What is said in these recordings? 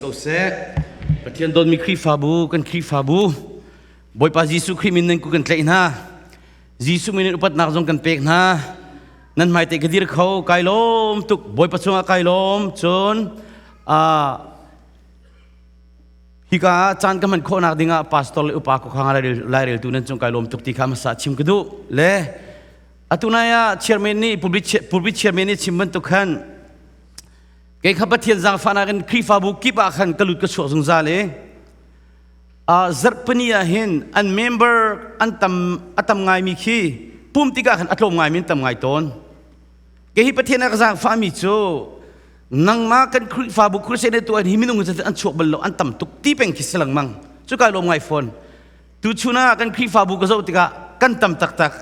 Ko seh. Pathian dawtmi Khrihfabu, kan Khrihfabu, Bawipa Jesuh Khrih min nan ku kan tlaih hna. Jesuh min in upatnak zong kan pek hna. Nan hmaite ka dir kho, kai lawm tuk. Bawipa chungah kai lawm. Cun hika ah caan ka hman khawhnak dingah pastor le upa khuakhang laireltu nan cung kai lawm tuk ti kha hmasa chim ka duh. Le atu nai ah chairman nih pulpit chairman nih chim bantuk khan Kei kha Pathian zaangfahnak in Khrihfabu kip ah khan ka lut ka chuak zungzal i zarhpini ah hin an member an tam a tam ngaimi khi pum tikah khan a tlawm ngaimi an tam ngai tawn. Kei hi Pathian a ka zaangfahmi cu nangmah kan Khrihfabu crusade na tuah hi minung an chuak bal lo an tam tuk ti peng khi si lengmang. Cu kai lawm ngai fawn. Tuchun ah kan Khrihfabu ka zoh tikah kan tam taktak.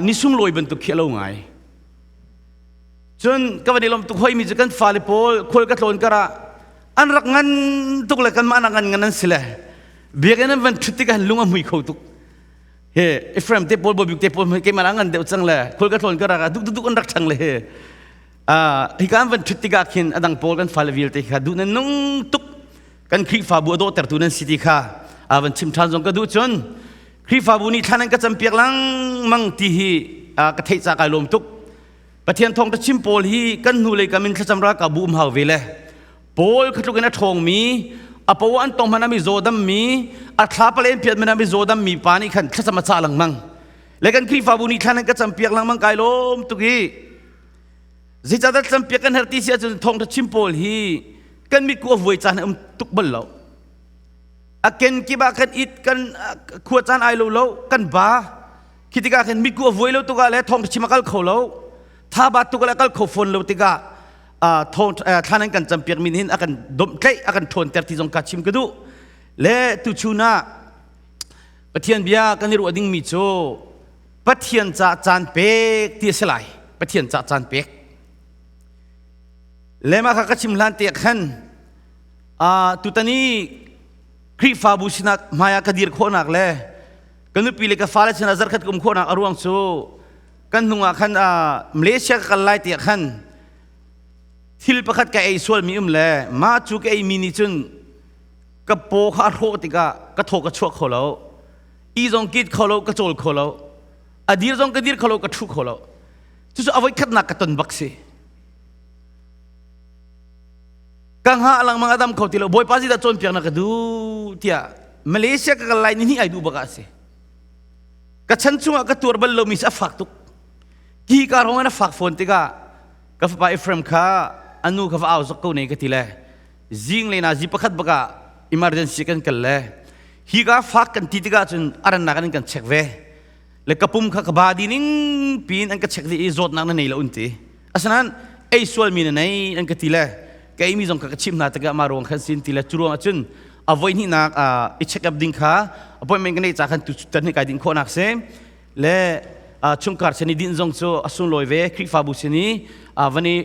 Ni sunglawi bantuk khi a lo ngai. Cun ka van i lawm tuk hoimi cu kan fale pawl khual ka tlawn karah an rak ngan tuk le kanmah nak ngan ngan an si le biakinn an van ṭhut tikah lung a hmui kho tuk. He Ephraim te pawl Bobik te pawl keimah ngan deuh cang le khual ka tlawn karah duk duk an rak ṭhang le he hika an van ṭhut tikah khin a dang pawl kan fale vialte kha duh nan nung tuk kan Khrihfabu a dawhtertu nan si ti kha a van chim ṭhan zong ka duh cun Khrihfabu nih thlan an ka campiak lengmang ti hi ka theih ca kai lawm tuk. Pathian thawngṭha chim pawl hi kan hnulei kam in thlacam ralkapbu um hau ve le Paul kha tluk in a ṭhawngmi a po an tong hmanh ah mi zawdammi a thla palen phiat hmanh ah mi zawdammi pa nih khan thlacam a cah lengmang le kan Khrihfabu nih thlan an ka campiak lengmang kai lawm tuk i zeicahdah thlacampiak kan herh ti si ahcun thawngṭha chim pawl hi kan mitku a vuai caan um tuk bal lo a ken kip ah kan it kan khua caan ai lo lo kan ba Khi tikah khin mitku a vuai lo tukah le thawng chim a kal kho lo tha bat tuk le kal kho fawn lo tikah thawng thlan an kan campiak min hin a kan domhtlaih a kan ṭhawnter ti zong ka chim ka duh le tuchun ah Pathian bia kan i ruah dingmi cu Pathian ca caan pek ti a si lai Pathian ca caan pek le mah kha ka chim hlan te khan tutan i Khrihfabu sinah hmai ah ka dir khawhnak le ka nupi le ka fale sinah zarkhat ka um khawhnak a ruang cu kan hnung ah khan Malaysia ka kal lai tiah khan thil pakhat ka ei sualmi um le mah cu ka eimi nih cun ka paw kha a hrawh tikah ka thaw ka chuak kho lo i zong kit kho lo ka cawl kho lo a dir zong ka dir kho lo ka ṭhu kho lo cucu a voikhatnak ka ton bak si ka hngah lengmang a dam kho ti lo bawipa zeidah cawnpiak na ka duh tiah Malaysia ka kal lai ni hnih ai duh bak ah si ka chan chungah ka tuar bal lomi si a fak tuk ki ka rong in a fak fawn tikah ka fapa Ephraim kha anu kha va au zok ko ne ka ti le zing le na zi pakhat bakah emergency kan kal le hi ka fak kan ti tikah cun arannak an kan check ve le ka pum kha ka ba di ning pin an ka check di i zawtnak na nei lo un ti asinain ei sualmi na nei an ka ti le ka eimi zong kha ka chimh hna tikah mah ruang khan sin ti le cu ruang ahcun a voi hnihnak i check up ding kha appointment ka neih ca khan tu tan hi kai ding khawhnak si le chungkhar sin i din zong cu a sunglawi ve Khrihfabu sin i van i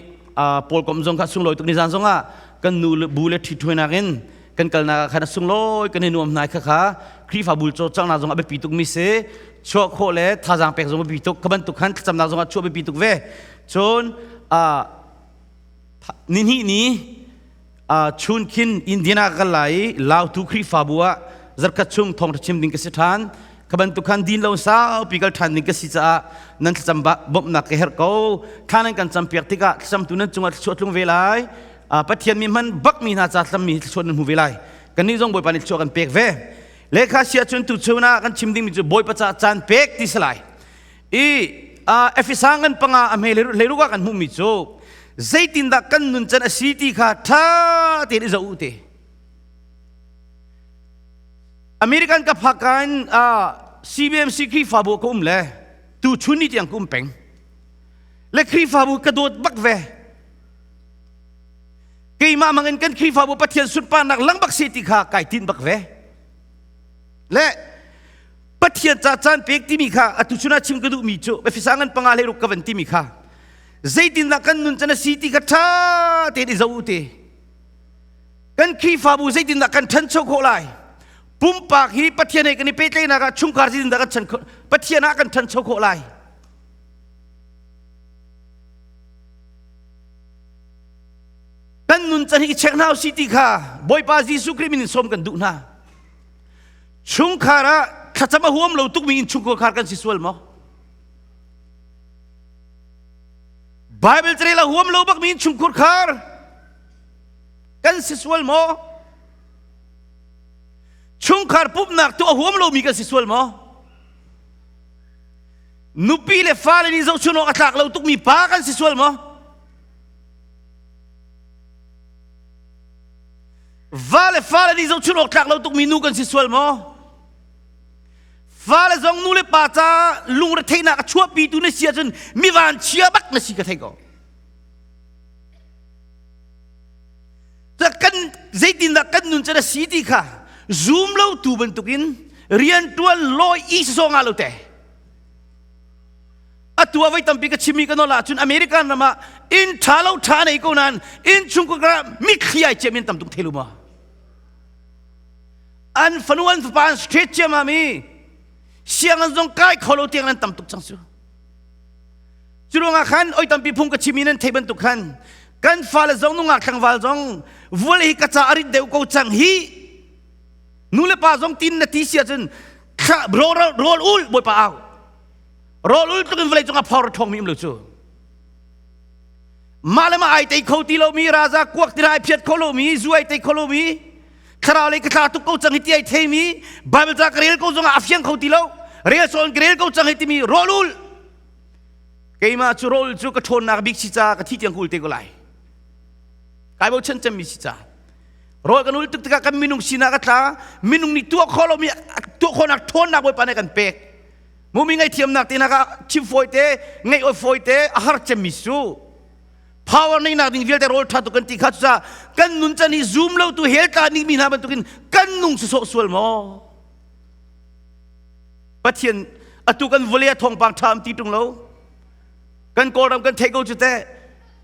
pawl kom zong kha sunglawi tuk ni zan zong ah kan nu bu le ṭhithuainak in kan kalnak ah khan a sunglawi kan i nuam hna kha kha Khrihfabu cawlcanghnak zong a biapi tuk mi si chuah khawh le thazaang pek zong biapi tuk ka bantuk khan thlacamnak zong ah chuah biapi tuk ve cun ni hnih ni chun khin Indiana ka kal lai i Lautu Khrihfabu ah zarkhat chung thawngṭha chim ding ka si ṭhan ka bantuk khan din lo saupi kal ṭhan ding ka si caah nan thlacam bawmhnak ka herh ko thla nan kan campiak tikah thlacamtu nan cungah thluachuah tlung ve lai Pathian mi hman bak mi hna ca thlacammi thluachuah nan hmu ve lai kannih zong Bawipa nih thluachuah kan pek ve Lehkha sia cun tu chun ah kan chim dingmi cu Bawipa ca caan pek ti si lai. I Efesa ngan panga a hme hleiruk ah kan hmuhmi cu zeitindah kan nun can a si ti kha ṭha tein i zoh u te. American ka phak in CBMC Khrihfabu ka um le tu chun ni tiang ka um peng. Le Khrihfabu ka dawt bak ve. Keimah mangin kan Khrihfabu Pathian sunparnak lang bak si ti kha kai tin bak ve. Le Pathian ca caan pek timi kha atu chun ah chim ka duhmi cu Efesa ngan panga le ruk ka van timi kha zeitindah kan nun can a si ti kha ṭha tein i zoh u te. Kan Khrihfabu zeitindah kan ṭhancho khawh lai? Pumpak hi Pathian he kan i pehtlaihnak ah chungkhar zeitindah kan ṭhan Pathian ah kan ṭhancho khawh lai? Kan Kan nun can hi i check hna usih ti kha Bawipa Jesuh Khrih min in sawm kan duh hna. Chungkhar ah thlacam a huam lo tukmi innchungkhar kan si sual maw? Bible carel a huam lo bakmi innchungkhar khar kan si sual maw? Chungkhar pumhnak tu a huam lomi kan si sual maw? Nupi le fale nih zohchun awk a tlak lo tukmi pa kan si sual maw? Va le fale nih zohchun awk tlak lo tukmi nu kan si sual maw? Fale zong nu le pa ca lungretheihnak a chuahpitu na si ahcun mi vanchia bak na si ka thei ko. Kan zeitindah kan nun can a si ti kha zum lo tu bantukin riantuan lawi i sawh nga lo te. Atu ah voi tampi ka chimmi ka nawl ahcun American ram ah inn ṭha lo ṭha nei ko nain inn chung ka mitthli ai ciam in tam tuk thei lu ma. An fanu an fapa an straight ciam mi sianginn zong kai kho lo tiang an tam tuk cang su. Cu ruangah khan oi tampi phung ka chimi nan thei bantuk khan kan fale zong nungak tlangval zong vual hi ka ca a rit deuh ko cang hi nu le pa zong tin na ti si ahcun rawl rawl ul bawipa au rawl ul tluk in vawlei cungah phor ṭhawng mi um lo cu mah le mah ai tei kho ti lomi raza kuak ti ai phiat kho lomi zu ai tei kho lomi thlarau lei ka tla tuk ko cang hi ti ai theimi Bible ca ka rel ko zongah a fiang kho ti lo rel sawn ka rel ko cang hi timi rawl ul keimah cu rawl cu ka ṭhawnnak bik si ca ka thi tiang ka ul te ko lai kai bochan cemmi si ca rawl kan ul tuk tikah kan minung sinak a tla minung nih tuah khawh lomi tuah khawhnak ṭhawnnak Bawipa nih kan pek mumi ngaihthiamnak te nak ah chim fawi te ngaih oi fawi te a har cemmi su power neihnak ding vialte rawl ṭha tuk kan ti kha cucaah kan nun can hi zum lo tu hell tla ning mi hna bantukin kan nung sawsawh sual maw Pathian atu kan vawlei a thawngpang ṭha am ti ṭung lo kan Kawlram kan thei ko cu teh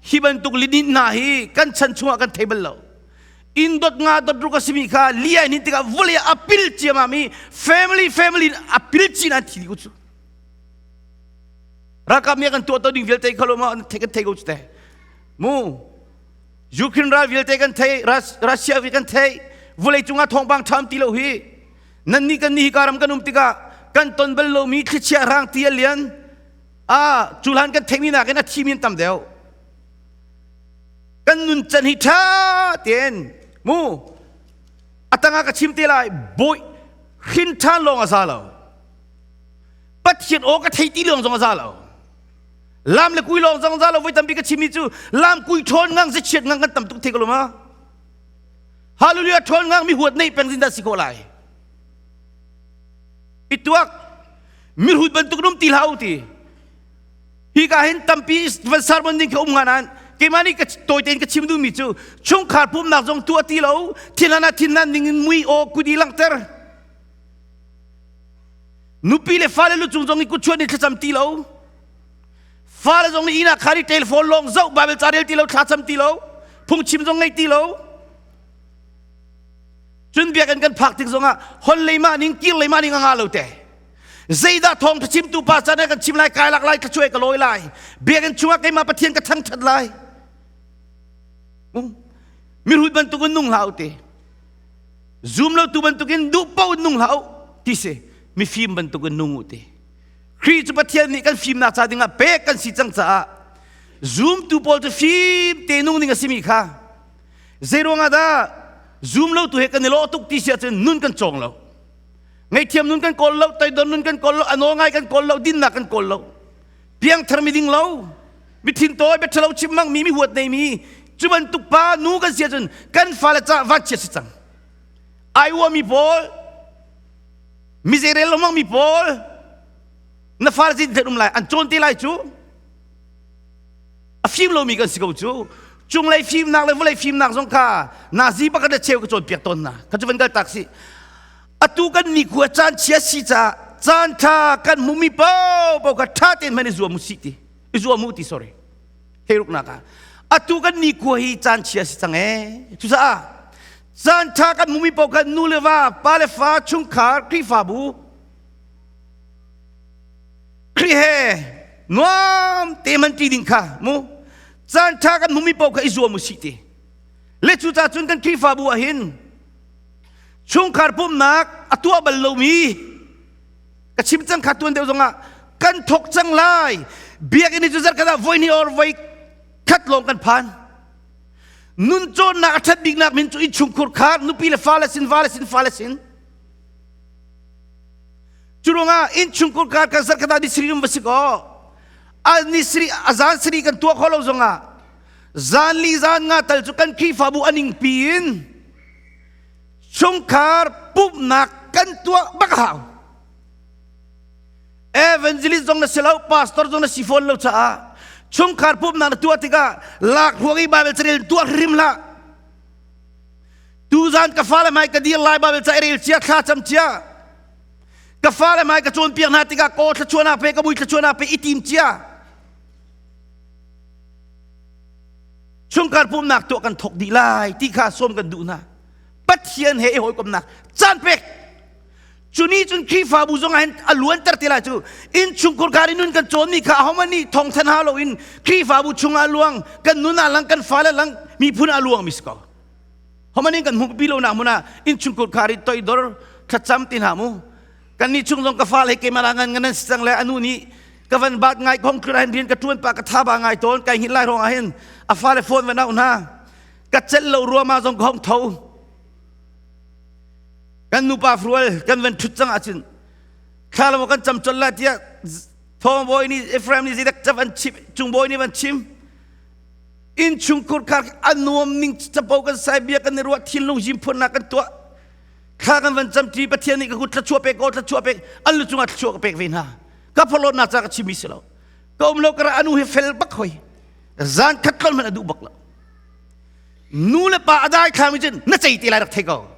hi bantuk lihnin hna hi kan chan chungah kan thei bal lo inn dot nga dot ruk a simi kha li ai nin tikah vawlei a pil ciamam i family family a pil chin an thi ko cu ralkap nih kan tuah to ding vialte kha lo ma an thei kan thei ko cu teh mu Ukraine ral vialte kan thei Russia vi kan thei vawlei cungah thawngpang ṭham ti lo hi Nannih kan nih hika ram kan um tikah kan ton bal lomi thlichia rang ti a lian. Ah, cu hlan kan theihmi nakin a thimi an tam deuh. Kan nun can hi ṭha tein mu a tangah ka chim te lai bawi hrin ṭhan lawng a za lo. Pathian aw ka thei ti lawng zong a za lo. Lam le kui lawng zong za lo voi tampi ka chimmi cu lam kui ṭhawn ngang zichiat ngang kan tam tuk thei ko lo ma. Hallelujah ṭhawn ngang mi huat neih peng zindah si khawh lai. I tuak mirhut bantuk num ti hlah u ti. Hi ka hin tampi van sermon ding kha um nga nain keimah nih ka tawi tein ka chim duhmi cu chungkhar pumnak zong tuah ti lo thinhan ah thinhan ning in mui aw kut i langhter nupi le fale lu cung zong i kut chuan i thlacam ti lo Fale zong nih inn ah khan i telephone lawng zoh Bible ca rel ti lo thlacam ti lo phungchim zong ngei ti lo cun biakinn kan phak tik zongah hon lei mah ning kir lei mah ning a nga lo te zeidah thawng chimtu pa chan kan chim lai kai lak lai ka chuai ka lawi lai biakinn chungah keimah Pathian ka thangthat lai mirhut bantukin nung hlah u ti zum lo tu bantukin duh paoh nung hlah u ti si mifim bantukin nung u ti Khrih cu Pathian nih kan fimnak ca dingah pek kan si cang caah zumtu pawl cu fim te nung ding a simi kha zeiruangah dah zum lo tu he kan i lawh tuk ti si ahcun nun kan cawng lo ngaihthiam nun kan kawl lo toidor nun kan kawl lo a nawl ngai kan kawl lo dinnak kan kawl lo piangthar mi ding lo mi thintawi bia ṭhalo chim mang mi mi huat nei mi cu bantuk pa nu kan si ahcun kan fale ca vanchiat si cang ai uami pawl Mi zeirel lo mi pawl na fale zin um lai an cawn te lai cu a fim lomi kan si ko cu cunglei fimnak le vawlei fimnak zong kha nazi pakhat le cheu ka cawnpiak tawn hna kha cu van kal tak si atu kan nikhua caan chia si caah caan ṭha kan hmumi paohpaoh kha ṭha tein hman i zuam u sih ti i zuam u ti sorry theiruknak ah atu kan nikhua hi caan chia si cang ee cucaah caan ṭha kan hmumi paoh kha nu le va pa le fa chungkhar Khrihfabu Khrih he nuam te man ṭi ding kha mu caan ṭha kan hmumi paoh kha i zuam u sih ti. Le cucaah cun kan Khrihfabu ah hin chungkhar pumhnak a tuah bal lomi ka chim cang kha tuan deuh zongah kan thok cang lai. Biakinn cu zarkhat ah voi hnih or voi khat lawng kan phan. Nun cawnnak a ṭhat biknak min cu innchungkhur kha nupi le fale sin, vale sin, fale sin. Cu ruangah innchungkhur kar kan zarkhat ah ni siri um va si kaw a ni siri a zan siri kan tuah khawh lo zongah zan li zan nga tal cu kan Khrihfabu a ningpi in chungkhar pumhnak kan tuah bak a hau. Evangelist zong na si lo, pastor zong na si fawn lo caah chungkhar pumhnak na tuah tikah lak ruang i Bible carel tuah hrim hlah. Tuzan ka fale hmai ka dir lai Bible ca i rel cia thla cam cia. Ka fale hmai ka cawnpiak hna tikah kaw thluachuahnak pe ka mui thluachuahnak pe i tim cia. Chungkhar pumhnak tuah kan thok dih lai ti kha sawm kan duh hna. Pathian he i hawikomnak caan pek. Cu ni cun Khrihfabu zong ah hin a luanter te lai cu innchungkhur kar i nun kan cawnmi kha ahohmanh nih thawngthan hau loin Khrihfabu chungah a luang kan nun ah lang kan fale lang miphun ah a luangmi si ko. Hohmanh in kan hmuhpi lo nak hmun ah innchungkhur khar i toidor thlacam ti hna mu. Kan nih chung zong ka fale he keimah ngan ngan nan si cang le anu nih ka van bat ngai khong tlun ah hin rian ka ṭuan pa ka tha ba ngai tawn kai hngilh lai rong ah hin a fale phone van auh hna ka celh lo ruama zong ka hong tho kan nupa frual kan van ṭhut cang ahcun thla lo kan cam colh lai tiah thawng bawi nih Ephraim nih zeidak ca van chim cung bawi nih van chim innchungkhur khar a nuam ning capo kan sai bia kan i ruah thinlung zim phunnak kan tuah thla kan van cam ṭi Pathian nih ka kut thluachuah pek ko thluachuah pek an lu cungah thluachuah ka pek ve hna ka phorhlawtnak ca ka chimmi si lo ka um lo ka ra anu hi fel bak hoi zan khat tlon hmanh a duh bak lo nu le pa a dai thlami cun na cei te lai rak thei ko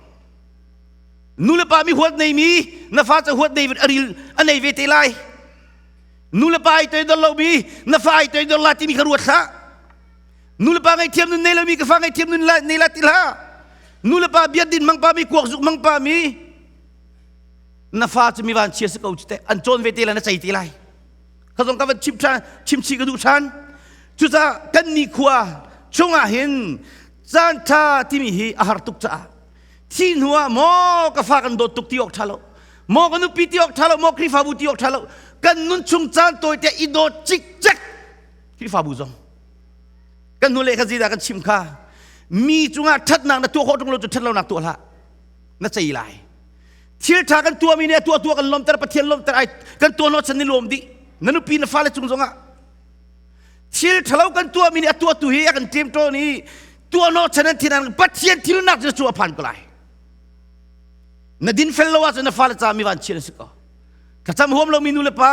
nu le pa mi huat nei mi na fa ca huat nei a ril a nei ve te lai nu le pa ai toidor lo mi na fa ai toidor la timi kha ruat hlah nu le pa ngaihthiam nun nei lo mi ka fa ngaihthiam nun la nei la ti hlah nu le pa biat din mang pa mi kuak zuk mang pa mi na fa cu mi van chia si ko cu te an cawn ve te lai na cei te lai kha zong ka van chim ṭhan chim chih ka duh ṭhan cucaah kan ni khua chungah hin caan ṭha timi hi a har tuk caah thi hnu ah maw ka fa kan dawt tuk ti awk ṭha lo maw ka nupi ti awk ṭha lo maw Khrihfabu ti awk ṭha lo kan nun chung caan tawi te i dawt cikcek Khrihfabu zong kan hnu le kha zidah kan chim kha mi cungah ṭhatnak na tuah khawh ṭung lo cu ṭhatlonak tuah hlah na cei lai thil ṭha kan tuahmi nih a tuah tuah kan lawmter Pathian lawmter ai kan tuah hnawh chan ni lawm dih na nupi na fale cung zongah thil ṭhalo kan tuahmi nih a tuahtu hi a kan ṭem ṭawn i tuah hnawh chan an thin an Pathian thilnak cu cu a phan ko lai na din fel lo ahcun na fale ca mi van chian a si ko thlacam huam lomi nu le pa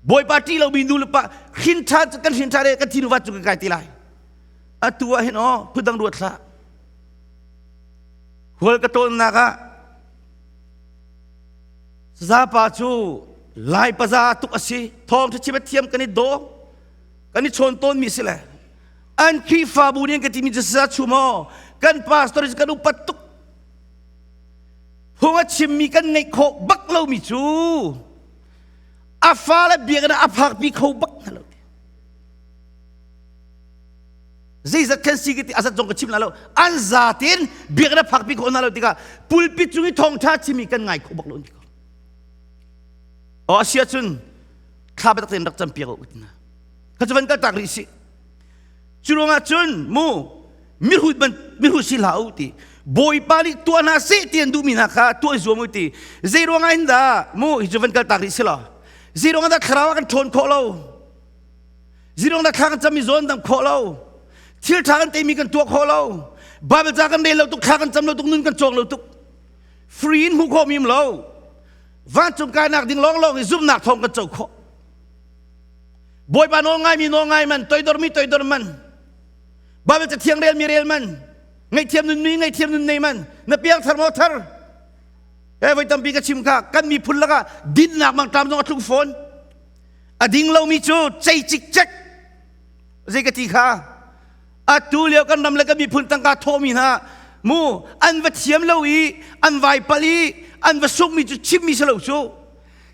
Bawipa ṭih lomi nu le pa hrin ṭhan kan hrin ṭhan kan thinu va cu kan kai ti lai atu ah hin aw phundang ruat hlah Khual ka tawnnak ah sazapa cu Lai paza tuk a si. Thawng ṭha chim a thiam kan i daw. Kan i chawn tawnmi si le an Khrihfabu nih an ka timi cu saza chum aw kan pastor cu kan upat tuk. Phung a chimmi kan ngeih khawh bak lomi cu a fale biakinn ah a phakpi kho bak hna lo. Zeizat khan si ti azat zong ka chim la lo an za tein biakinn a phakpi khawh hna lo tikah pulpit cung i thawngṭha chimi kan ngai kho bak lo ti ko o asia cun thla biatak tein rak campiak u tina kha cu van kal tak rih si cu ruangah cun mu mihrut ban mihrut si hlah u ti bawipa nih tuah hna seh ti an duhmi hna kha tuah i zuam u ti zei ruangah hin dah mu hi cu van kal tak rih si lo zei ruangah dah thlarau ah kan ṭhawn khawh lo Zirong na thla kan cam i zawn dam khawh lo. Thil ṭha kan teimi kan tuah khawh lo. Bible ca kan rel lo tuk, thla kan cam lo tuk, nun kan cawng lo tuk. Free in hmuh khawh mi um lo. Vancung kainak ding lawnglawng i zumhnak thawng kan co khawh. Bawipa nawl ngaimi nawl ngai man, toidormi toidor man. Bible ca thiang relmi rel man. Ngaihthiam nun mi ngaihthiam nun nei man. Na piang thar maw thar? Eh voi tampi ka chim kha kan miphun lakah dinnak mangṭam zong a tlung fawn. A ding lomi cu cei cikcek zei ka ti kha atu lio kan ram le kan miphun tangka thawhmi hna mu an va thiam lo i an vai pal i an va sukmi cu chimmi si lo cu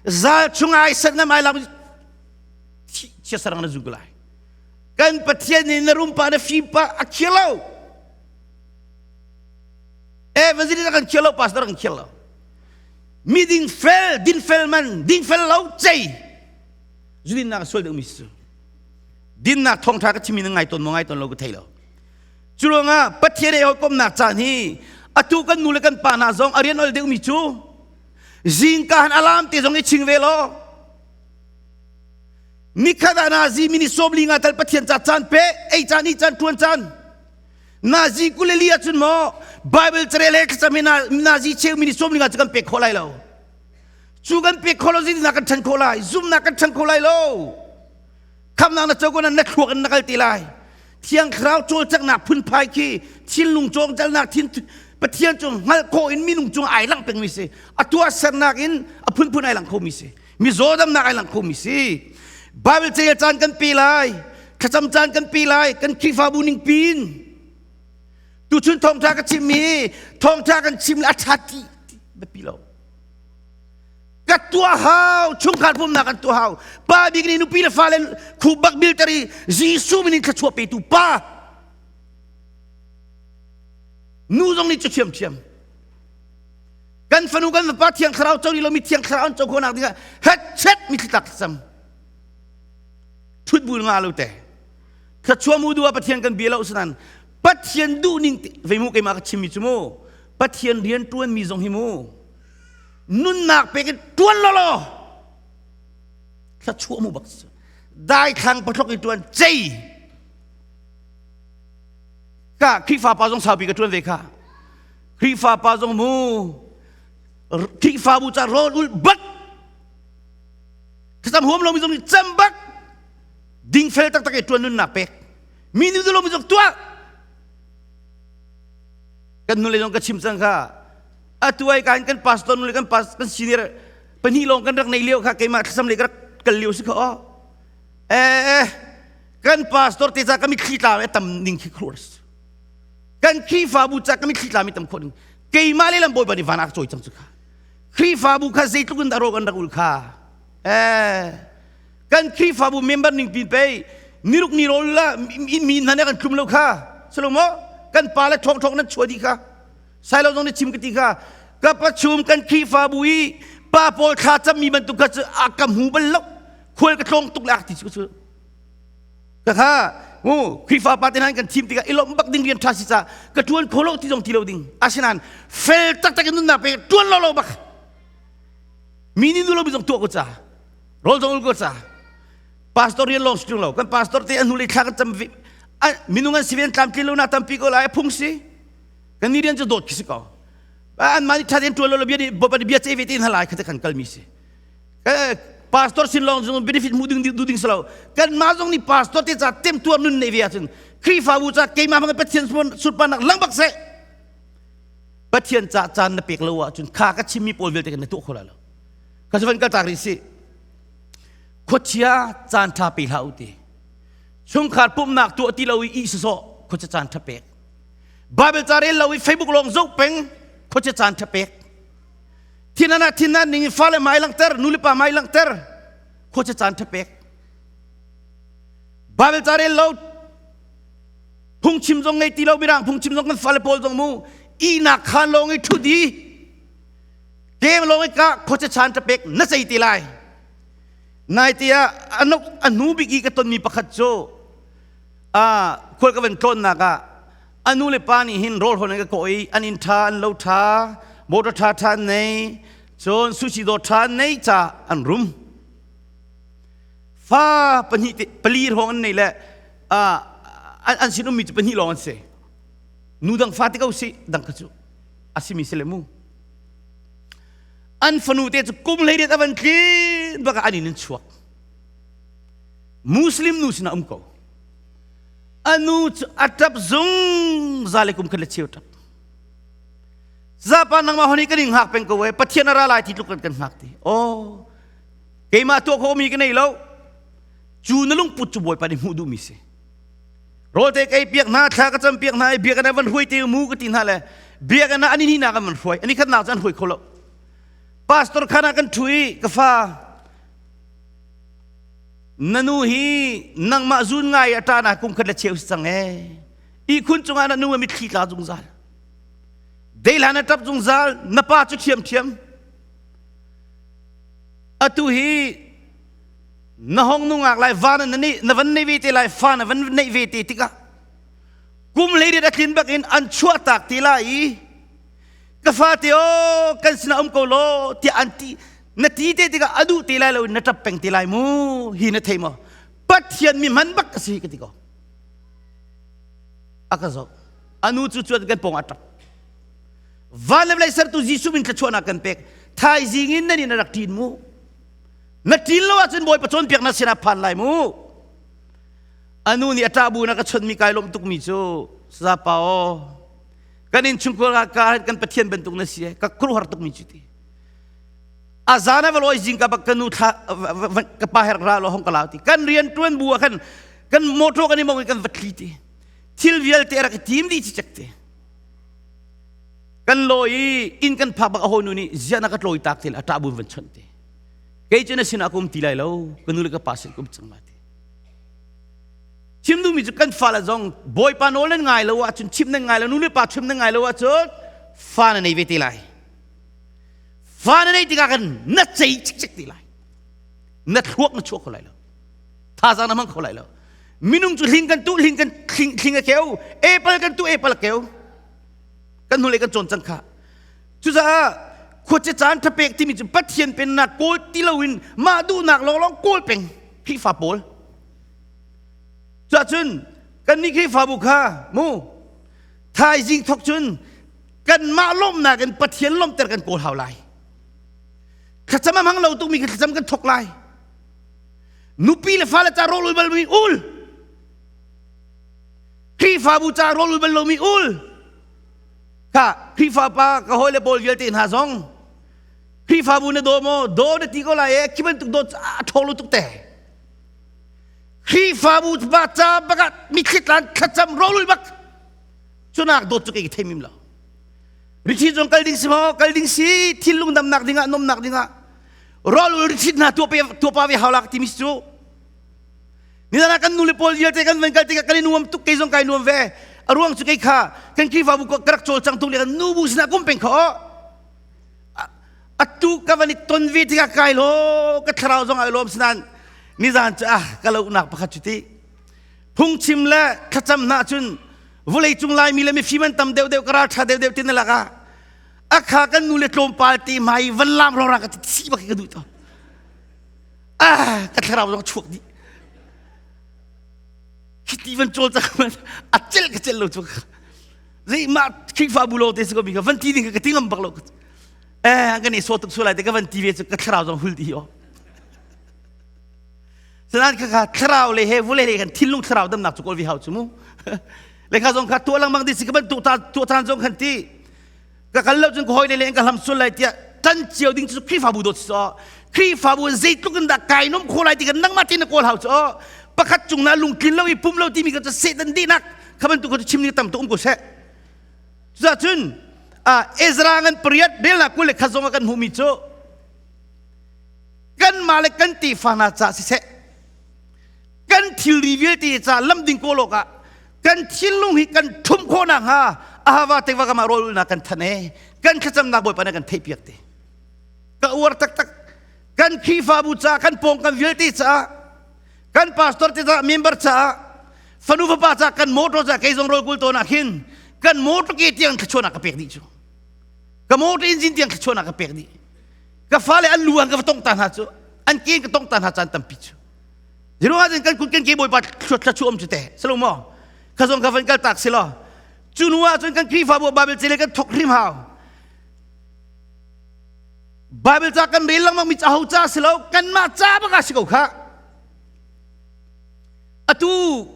zal chung ai sat ngam ai lam chia sarang na zu lai kan pathian nih na rum pa na fim pa a khir lo. Evangelist kan khial lo, pastor kan khial lo. Mi ding fel, din fel man, ding fel lo cei. Zudin nak sual deuh mi si. Dinnak thawngtha ka chimi na ngai ton mo ngai ton lo ka thei lo. Cu ruangah Pathian he hawikomhnak caan hi atu kan nu le kan pa hna zong a rian ol deuhmi cu zingka han alarm te zong i ching ve law nikhat ah nazi mini sawmli nga tal Pathian ca caan pe ei caan i caan tuan caan nazi kuleli ahcun maw Bible carel he thlacam hi nazi cheu mini sawmli nga cu kan pek khawh lai lo cu kan pek khawh lo zeitindah kan ṭhan khawh lai zumhnak kan ṭhan khawh lai lo khamnak na co ko na thluak in na kal te lai thiang thlarau cawlcanghnak phunphai khi thinlung cawngcalnak thin Pathian cu hngalh khawh in minung cung ai langh pengmi si a tuahsernak in a phunphun ai langh khomi si mizaw damnak ai langh khomi si Bible cel caan kan pe lai thlacam caan kan pe lai kan Khrihfabu ning pin tuchun thawngtha ka chimmi thawngtha kan chim le a ṭha ti biapi lo ka tuah hau chungkhar pumnak kan tuah hau pa bik nih nupi le fale khu bak bil ter i Jesuh min in thluachuah petu pa nu zong nih cu thiamthiam kan fanu kan fapa thiang thlarau co lomi thiang thlarau an co khawhnak dingah hetchet mitthli tlak thlacam thut bul nga lo te thluachuah mu duh ah Pathian kan bia lo sanan Pathian duh ning vei mu keimah ka chimmi cu mu Pathian rian tuan mi zong hi mu nunnak pek in tuan lo law thluachuah mu bak daithlang pathlok i tuan cei ka Khrihfa pa zong saupi ka tuan ve kha Khrihfa pa zong mu Khrihfabu ca rawl ul bak thlacam huam lomi zong nih cam bak dingfel taktak i tuan nunnak pek mi nu lomi zong tuah kan nule zong ka chim cang kha atu ai kan kan pastor nule kan pas kan senior pahnih lawng kan rak nei lio kha keimah thlacam le ka rak kal lio si kha aw eh kan pastor te ca ka mitthli tla e tam ning khi khur kan Khrihfabu ca ka mitthli tla mi tam khawh ning keimah le lam bawipa nih van ah cawi cang cu kha Khrihfabu kha zeitluk in dah rawk an rak ul kha eh kan Khrihfabu member ning pin pei niruk ni rawl la mi hna nih kan tlum lo kha salomo kan pa le ṭhawng ṭhawng nan chuah dih kha sailo zong nih chim ka ti kha ka pachum kan Khrihfabu i pa pawl thla cammi bantuk kha cu a ka hmu bal lo khual ka tlawng tuk le ak ti cu cu ka kha mu Khrihfa pa te hna kan thim tikah i lawmh bak ding rian ṭha si ca ka ṭuan kho lo ti zong ti lo ding asinain fel taktak in nunnak pe ṭuan lo lo bak mi nih nu lo mi zong tuah ko ca rawl zong ul ko ca pastor rian lawng si ṭung lo kan pastor te an hnulei thla kan cam minung an si ve an tlamtlin lo na tampi ko lai a phung si kan ni rian cu dawt khi si ko an mah nih ṭha tein ṭuan lo lo bia nih bawipa nih bia cei ve te in halai kha te kan kalmi si pastor sin lawng zong benefit hmu ding du ding si lo kan mah zong nih pastor te ca temtuar nun nei ve ahcun Khrihfabu ca keimah hmang Pathian sunparnak lang bak seh Pathian ca caan na pek lo ahcun kha ka chimmi pawl vialte kan na tuah kho lai lo ka cu van kal tak rih si khuachia caan ṭha pe hlah u ti chungkhar pumhnak tuah ti lo i ih sawsawh khuachia caan ṭha pek Bible ca rel lo i Facebook lawng zoh peng khuachia caan ṭha pek thinan ah thinan ning in fale mai langhter nu le pa mai langhter khuachia caan ṭha pek Bible ca rel lo phungchim zong ngei ti lo mirang phungchim zong kan fale pawl zong mu ihnak khaan lawng i ṭhut i Game lawng i ka khuacha chan ta pek na sei ti lai. Nai te ah anok a hnu bik i ka tonmi pakhat cu a khual ka van tlawnnak ah a nu le pa nih hin rawl hawn an ka kawh i an inn ṭha an lo ṭha motor ṭha ṭha an nei cun sushi dawr ṭha an nei ca an rum fa pahnih te pali hrawng an nei le an sin ummi cu pahnih lawng an si nu dang fa te ko si dang kha cu a simi si le mu an fanu te cu kum 18 a van tlin bak ah an inn in chuak muslim nu sinah um ko anu cu a ṭap zungzal i kum khat le cheu ṭap zapa nangmah honi kan in hngak peng ko e pathian a ra lai ti tluk kan kan hngak ti oh keimah tuah khawh mi ka nei lo cu na lungput cu bawipa nih hmuh duhmi si Rawlte ka ei piak hna, thla ka cam piak hna i biakinn ah van hruai te mu ka ti hna le biakinn ah an i hnih an van hruai. Ani khatnak cu an hruai kho lo. Pastor khan ah kan ṭhu i ka fa na nu hi nangmah zun ngai a ṭa na kum khat le cheu si cang ee. Ihkhun cungah na nu a mitthli tla zungzal. Deihlan na ṭap zungzal, na pa cu ṭhiamṭhiam. Atu hi na hong nungak lai va na na van nei ve te lai fa na van neih ve te tikah kum hleiriat a tlin bak in an chuah tak te lai i ka fate aw kan sinah um ko law tiah an ti na ti te tikah a duh te lai lo in na ṭap peng te lai mu hi na thei maw Pathian mi hman bak ka si ka ti ko a ka zoh anu cu cuan kan pawng a ṭap van le vawlei sertu Jesuh min thluachuahnak kan pek thaizing in nan in a rak ṭin mu na ṭin lo ahcun Bawipa cawnpiaknak sinah phan lai mu anu nih a ṭah bu na ka chonmi kai lawmh tukmi cu sazapa aw kan innchungkhar ah ka kan Pathian bantuk na si ka khuaruahhar tukmi cu ti a zan a va lawi zing ka bak ka nu thla ka pa herk ra lo hong ka lau ti kan rian tuan bu ah khan kan motor kan i mong i kan va thli ti thil vialte rak i tim dih cicek te kan lawi i inn kan phak bak a hawi nu nih ziah na ka tlawi tak te le a ṭah bun van chawnh te kei cu na sinah ka um ti lai lo ka nu le ka pa sin ka um cang lai ti chim duhmi cu kan fale zong bawipa nawl nan ngai lo ahcun chim nan ngai lo nu le pa chim nan ngai lo ahcun fa na nei ve te lai fa na nei tikah kan na cei cikcek te lai na thluak na chuak kho lai lo thazaang na hmang kho lai lo minung cu hling kan tuh hling kan hling, hling a keu apple kan tuh apple a keu kan hnulei kan cawn cang kha cucaah khuacia caan thapek timi cu Pathian pennak kawl ti loin mah duhnak lawnglawng kawl peng Khrihfa pawl cuahcun kannih Khrihfabu kha mu thaizing thok cun kanmah lawmhnak in Pathian lawmhter kan kawl hau lai thlacam a hmang lo tukmi kha thlacam kan thok lai nupi le fale ca rawl ul balmi ul Khrihfabu ca rawl ul bal lomi ul kha Khrihfa pa ka hawile pawl vialte hna zong Khrihfabu na daw maw daw na ti ko lai e khi bantuk daw a ṭhawng lo tuk te Khrihfabu pa ca bakah mitthli tlan thlacam rawl ul bak cunak dawt cu kei ka thei mim lo Rithi zong kal ding si maw kal ding si thinlung damnak dingah nomnak dingah rawl ul rithit hna tuah pa ve hau lak timi cu Nizan ah kan nule pawl vialte kan van kal tikah kan i nuam tuk kei zong kai nuam ve. A ruang cu kei kha kan Khrihfabu ka rak cawlcang tuk le kan nubu sinah kum peng kho. Atu ka van i ton ve tikah kai lo ka thlarau zong ai lawm sinan nizan cu ah ka lohnak pakhat cu ti. Phungchim le thlacam hna cun vawlei cung laimi le mifim an tam deuh deuh ka ral ṭha deuh deuh tin lak ah akha kan nu le tlawmpal te hmai van lam rora ka ti thi bak ka duh to. Ah, ka thlarau zong chuak dih. Khiti van cawl cak a cel ka cel lo cu. Zei mah Khrihfabu lo te si ko mi ka van ti ding ka ti ngam bak lo. Eh, kan i so tuk sulai te ka van ti ve cu ka thlarau zong hul dih o. Sanan kha kha thlarau le he vule le kan thinlung thlarau damnak cu kawl vi hau cu mu. Le kha zong kha tuah lengmang di si ka ban tu ta tu caan zong khan ti. Ka kal lo cun ka hawi le ka hlam sual lai tiah tan cio ding cu Khrihfabu dawt si Khrihfabu zeitluk in dah kai nom kho lai ti kan nangmah tein na kawl hau cu pakhat cung na lungtlin lo i pum lo timi ka cu Satan dihnak kha bantuk kha chim ning tam tuk um ko seh cucun Ezra ngan pariat relnak 21 zong ah kan hmuhmi cu kanmah le kan tefa hna ca siseh kan thilri vialte ca lamding kawl awkah kan thinlung hi kan ṭhum khawh nakhnga ahava tekva kam ah rawl ulnak kan than e kan thlacamnak bawipa nih kan theihpiak te ka uar taktak kan Khrihfabu ca kan pawngkam vialte caah kan pastor te caah member caah fanu fapa caah kan motor caah kei zong rawl kul tawn ah khin kan motor ke tiang thluachuahnak ka pek dih cu ka motor engine tiang thluachuahnak ka pek dih ka fale an lu an ka va tong ta hna cu an ke ka tong ta hna caan tampi cu Ziruang ah kan kut kan ke bawipa thla chu om cu te salo maw kha zong ka van kal tak si law cu nu ah cun kan Khrihfabu Bible cele kan thok hrim hau Bible ca kan rel lengmang mi ca ho ca si lo kanmah ca bak ah si ko kha atu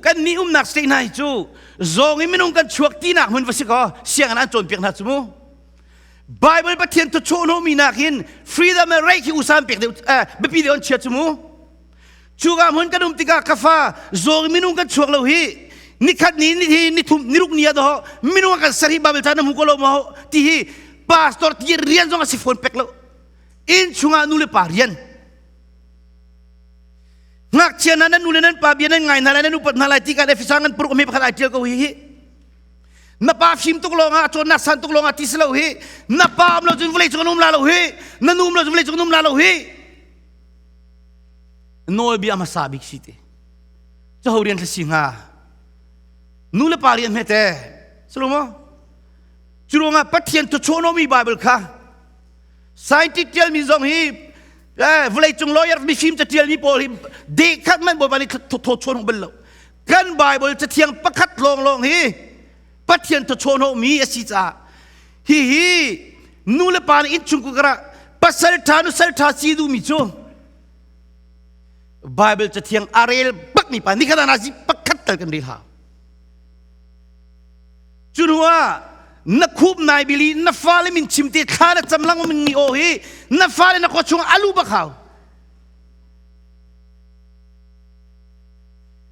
kan ni umnak state hna hi cu zawng in minung kan chuak tinak hmun va si ko sianginn an cawnpiak hna cu mu Bible Pathian thu chuah mi nak hin freedom and right hi usan pek deuh biapi deuh an chia cu mu Cuka hmun kan um tikah ka fa zawng minung kan chuak lo hi nikhat ni ni hi nithum niruk ni ah doh minung kan ser hi Bible ca na hmu ko lo maw ti hi pastor ti rian zong a si phone pek lo inn chungah nu le pa rian ngakchia hna nan nu le nan pa bia nan ngai hna lai nan upat hna lai ti kan Efesa ngan puruk me pakhat ai tial ko hi hi. Na pa fim tuk lawng ah cawnnak san tuk lawng ah ti si lo hi. Na pa um lo cun vawlei cung an um la lo hi. Na nu um lo cun vawlei cung an um la lo hi. Nawlbia hmasa bik si te. Caho rian si hnga. Nu le pa rian hme te. Silo maw? Cu ruangah Pathian thuchawhnomi Bible kha scientist tialmi zong hi vawlei cung lawyer mifim catialmi pawl hi dehkhat man Bawipa nih thawchuan bal lo. Kan Bible cathiang pakhat lawnglawng hi Pathian thawchuanhawhmi a si caah hihi nu le pa nih innchung karah pasal ṭha nusal ṭha si duhmi cu Bible cathiang a rel bakmi pa nikhat ah nazi pakhat tal kan rel hau. Cu hnu ah na khup nai bili na fale min chim te thla na cam lang mi aw hi na fale na khua chung alu bak hau.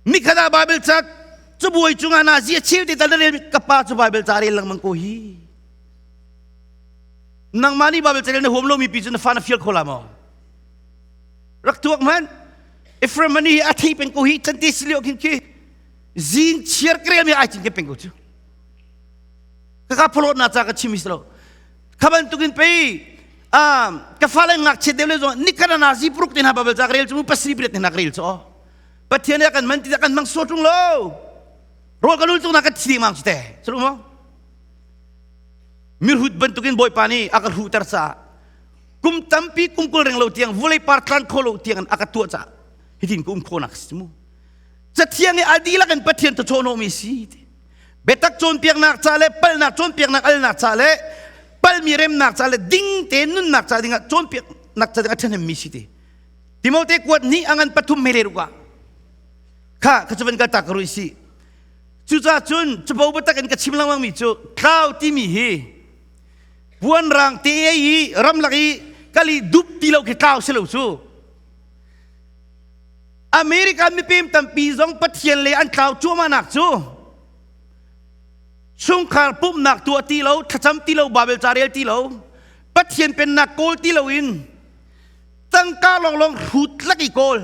Nikhat ah Bible ca cabuai cungah nazi a cheu te tal na rel ka pa cu Bible ca rel lengmang ko hi. Nangmah nih Bible ca rel na huam lomi pi cu na fa na fial kho la maw? Rak tuak hmanh. Ephraim hi a thei peng ko hi chan te si lio khin khi zing chiar ka relmi ai cinken peng ko cu ka ka pholawt na ca ka chim si lo kha bantukin pei ka fale ngakchiat deuh le zong nikhat na zi puruk te hna babel ca ka rel cu pasri pret te hna ka rel cu pathian ya kan man ti kan mang so tung lo rawl ka lul tung na ka thi mang chu te chu mo mirhut bantukin bawipa nih a ka hruhter ca kum tampi kum kul reng lo tiang vulei par tlan kho lo tiang a ka tuah ca hitin ka um kho nak si mu Cathiang i a dihlak in Pathian thawchawhnawhmi si ti. Biatak cawnpiaknak ca le palhnak cawnpiaknak alnak ca le palmi remnak ca le ding tein nunnak ca dingah cawnpiaknak ca dingah ṭhahnemmi si ti. Timote kuat nih a ngan pathum mele ruk ah kha ka cu van kal ta ka rui si. Cucaah cun capo biatak in ka chim lengmang mi cu tlau timi hi puanrang te i ramlak i kal i dup ti lo khi tlau si lo cu. American mipem tampi zong Pathian le an tlau cuahmahnak cu chungkhar pumhnak tuah ti lo, thlacam ti lo, Bible ca rel ti lo, Pathian pennak kawl ti lo in tangka lawnglawng hrut lak i kawl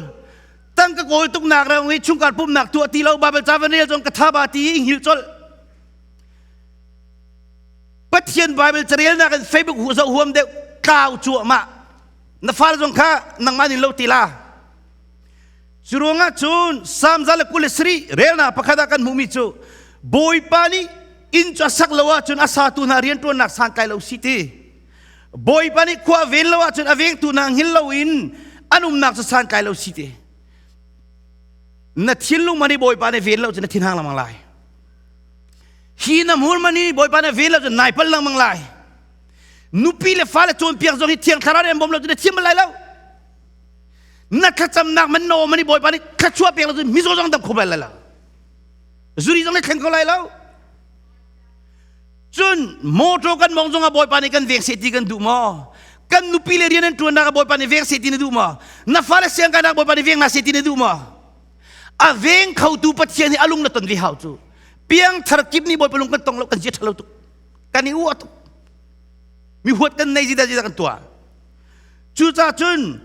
tangka kawl tuknak rang i chungkhar pumhnak tuah ti lo, Bible ca van rel zong ka tha ba ti i hngilh colh. Pathian Bible carelnak in Facebook hu zoh huam deuh tlau cuahmah. Na fale zong kha nangmah nin lo ti la. Cu ruangah cun Salm 127 relnak pakhat ah kan hmuhmi cu Bawipa nih inn cu a sak lo ahcun a satu hna rianṭuannak santlai lo si ti. Bawipa nih khua a ven lo ahcun a vengtu hna hngil loin an umnak cu santlai lo si ti. Na thinlung man i Bawipa nih ven lo cun na thinhang lengmang lai. Hi na hmur man i Bawipa nih ven lo cun nai pal lengmang lai. Nupi le fale cawnpiak zong hi Thiang Thlarau nih an bawm lo cun na thiam bal lai lo. Na thlacamnak man na awm ani Bawipa nih thluachuah pek lo cun mizaw zong dam kho bal lai lo. Zuri zong nih thleng kho lai lo. Cun motor kan mong zongah Bawipa nih kan veng seh ti kan duh maw? Kan nupi le rian an ṭuannak ah Bawipa nih veng seh ti na duh maw? Na fale siangkainak Bawipa nih veng hna seh ti na duh maw? A veng khotu Pathian hi a lung na ton ve hau cu. Piangthar kip nih Bawipa lung kan tong lo kan zia ṭha lo tuk. Kan i uah tuk. Mi huat kan nei zida zida kan tuah. Cucaah cun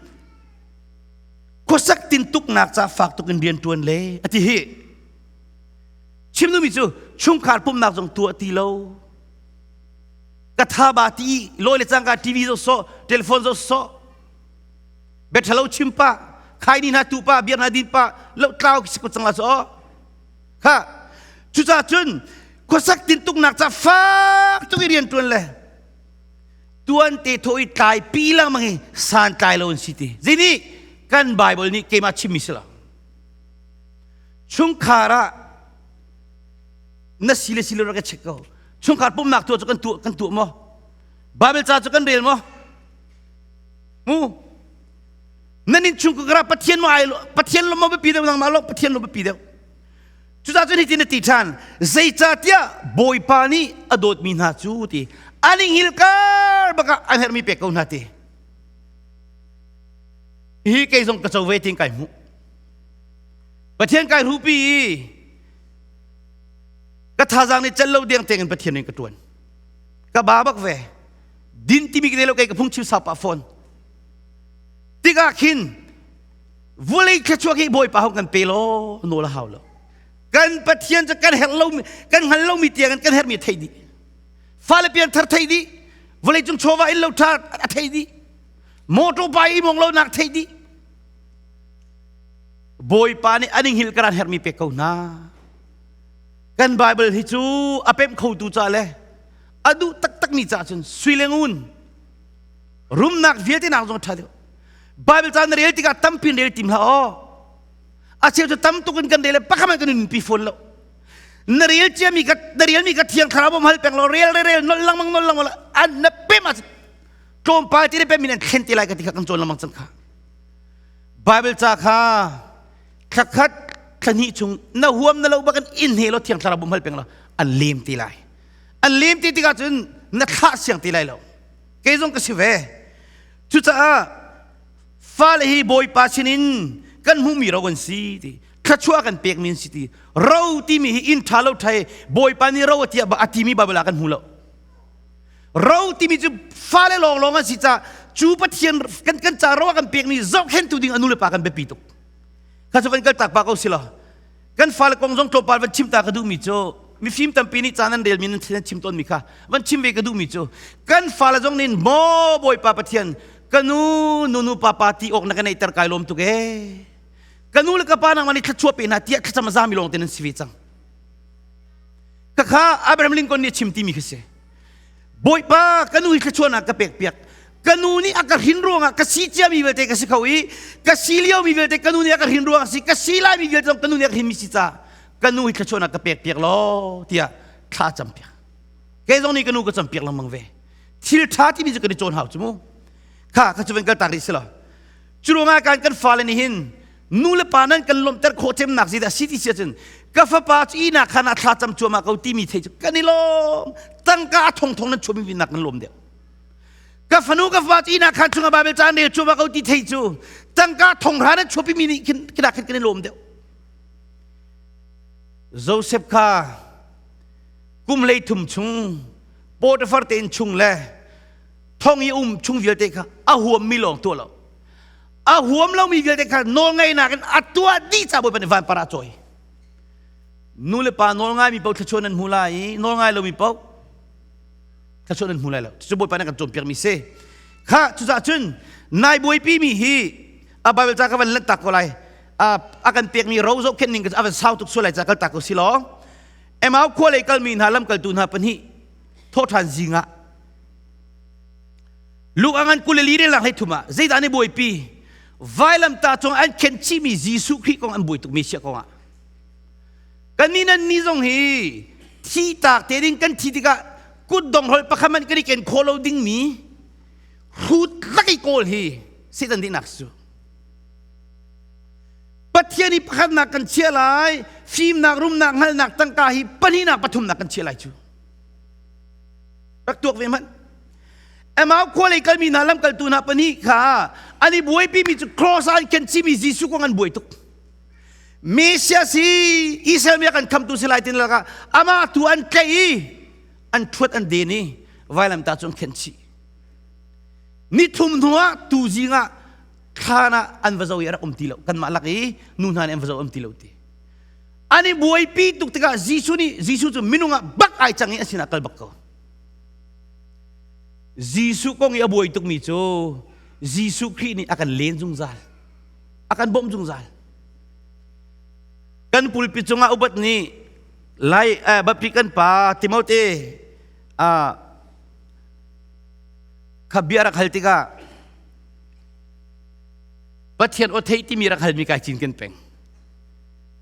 khuasak tintuknak ca fak tuk in rian ṭuan le a ti hi. Chim duhmi cu chungkhar pumhnak zong tuah ti lo. Ka tha ba ti lawi le cangka TV zoh sawh, telephone zoh sawh. Bia ṭhalo chim pah, khai ni hna tu pah, beer hna din pah, lo tlau si ko cang la cu. Kha cucaah cun khuasak tintuknak ca fak tuk i rian ṭuan le tuan te thaw i tlai pi lengmang hi santlai lo an si ti. Zeinih kan Bible nih keimah chimmi si lo. Chungkhar ah na si le si lo rak ka check ko. Chungkhar pumhnak tuah cu kan tuah kan tuah maw? Bible ca cu kan rel maw? Mu nan in chung kara Pathian mo ai Pathian lo mo biapi deuh nangmah lo Pathian lo biapi deuh. Cucaah cun hitin a ti ṭhan, zeicahtiah Bawipa nih a dawtmi hna cu ti an i hngilkar bakah an herhmi pek ko hna ti. Hi kei zong ka co ve tiin kai hmuh. Pathian kai hrupi i ka thazaang nih cel lo deng tein Pathian in ka ṭuan. Ka ba bak ve. Din timi ka lo kei ka phungchim sa pah fawn. Tikah khin vulei thluachuak hi Bawipa hong kan pe law nawl a hau lo. Kan Pathian cu kan herh lomi kan hngal lomi tiang kan herhmi thei dih. Fale pian thar thei dih. Vawlei cung chawva in lo tha a thei dih. Motor pai i mong lo nak thei dih. Bawipa nih an hngilh karan herhmi pek ko hna. Kan Bible hi cu a pemh khotu ca le a duh taktakmi ca cun sui le ngun rumnak vialte nak zong ṭha deuh. Bible ca na rel tikah tampi rel tim hlah aw. A cheu cu tam tuk in kan rel le pakhat kan nunpi fawn lo. Na rel ciami ka na relmi ka thiang thlarau bom hal peng lo rel rel rel nol langmang nol langmang an na pem ah tlawmpal ti le pem in an thlen te lai ka ti kha kan cawn lengmang cang kha. Bible ca kha thlakhat thlahnih chung na huam na lo bakin in he lo thiang thlarau bum hal peng lo an lem ti lai an lem ti tikah cun na thlah siang ti lai lo kei zong ka si ve cucaah fale hi bawipa sinin kan hmuhmi ro kan si ti thluachuah kan pekmi an si ti ro timi hi inn ṭha lo ṭha i bawipa nih ro a ti a timi Bible ah kan hmu lo Ro timi cu fale lawnglawng an si caah cu Pathian kan kan ca ro a kan pekmi zohkhentu ding a nu le pa kan biapi tuk. Kha cu kan kal tak pa ko si lo. Kan fale kong zong tlawmpal van chim ta ka duhmi cu mifim tampi nih caan an relmi nan chim tawnmi kha van chim ve ka duhmi cu kan fale zong nih maw Bawipa Pathian ka nu nunu papa ti awk na ka neihter kai lawm tuk ee ka nu le ka pa nangmah nih thluachuah pe hna tiah thlacam a zami lawng te nan si ve cang Khakha Abraham Lincoln nih a chim timi khi si. Bawipa ka nu hi thluachuahnak ka pek piak. Ka nu nih a ka hrin ruangah ka si ciami vialte ka si kho i ka si liomi vialte ka nu nih a ka hrin ruangah si ka si laimi vialte zong ka nu nih a ka hrinmi si caah ka nu hi thluachuahnak ka pek piak law tiah thla cam piak. Kei zong nih ka nu ka cam piak lengmang ve. Thil ṭha timi cu kan i cawn hau cu mu. Kha kha cu van kal tak rih si lo. Cu ruangah kan kan fale nih hin nu le pa nan kan lawmhter khawh cemnak zeidah si ti si ahcun ka fapa cu ihnak khan ah thla cam cuahmah ko timi thei cu kan i lawm tangka a thongthong nan chuahmi nak nan lawm deuh ka fanu ka fapa cu ihnak khan chungah Bible ca an rel cuahmah ko ti thei cu tangka thonghra nan chuahpimi nih khin khin khin kan i lawm deuh Joseph kha kum lei thum chung Potiphar te inn chung le thong i um chung vialte kha a huammi lawng tuah lo a huam lomi vialte kha nawlngaihnak in a tuah dih ca Bawipa nih vanpar ah a cawi nu le pa nawlngaimi paoh thluachuah nan hmu lai i nawlngai lomi paoh thluachuah nan hmu lai lo cucu Bawipa nih kan cawnpiakmi si kha cucaah cun nai buaipi mi hi a Bible ca ka van lanh tak ko lai a kan pekmi ro zohkhenh ning a van sau tuk sual lai ca kal tak ko si law Emau khua lei kalmi hna lamkaltu hna pahnih thawhṭhan zing ah Luke a ngan 24 relnak hlei thum ah zeidah an i buaipi? Vailamtah cung an khenh chihmi Jesuh Khrih kong an buai tuk Messiah kong ah. Kannih nan ni zong hi thi tak te ding kan thi tikah kut donghrolh pakhat man kan i ken khawh lo dingmi hrut lak i kawl hi Satan dihnak cu. Pathian i pakhatnak kan chia lai, fimnak, rumnak, hngalhnak, tangka hi pahnihnak, pathumnak kan chia lai cu. Rak tuak ve hmanh. Emau khua lei kalmi hna lamkaltu hna pahnih kha an i buaipimi cu cross ah an khen chihmi Jesuh kong an buai tuk. Messiah si Israel mi a kan khamtu si lai tin lakah amah tu an tlaih i an ṭhuat an den i vailamtah cu an khenh chih. Ni thum hnuah tu zing ah thlan ah an va zo i a rak um ti lo. Kanmah lak i nu hna nih an va zo um ti lo ti. An i buaipi tuk tikah Jesuh nih Jesuh cu minung ah bak ai cang i a sinah kal bak ko. Jesuh kong i a buai tukmi cu Jesuh Khrih nih a kan len zungzal. A kan bawmh zungzal. Kan pulpit cungah upat nih lai eh, bapi kan pa Timote ah kha bia rak hal tikah Pathian aw thei timi rak halmi kai cinken peng.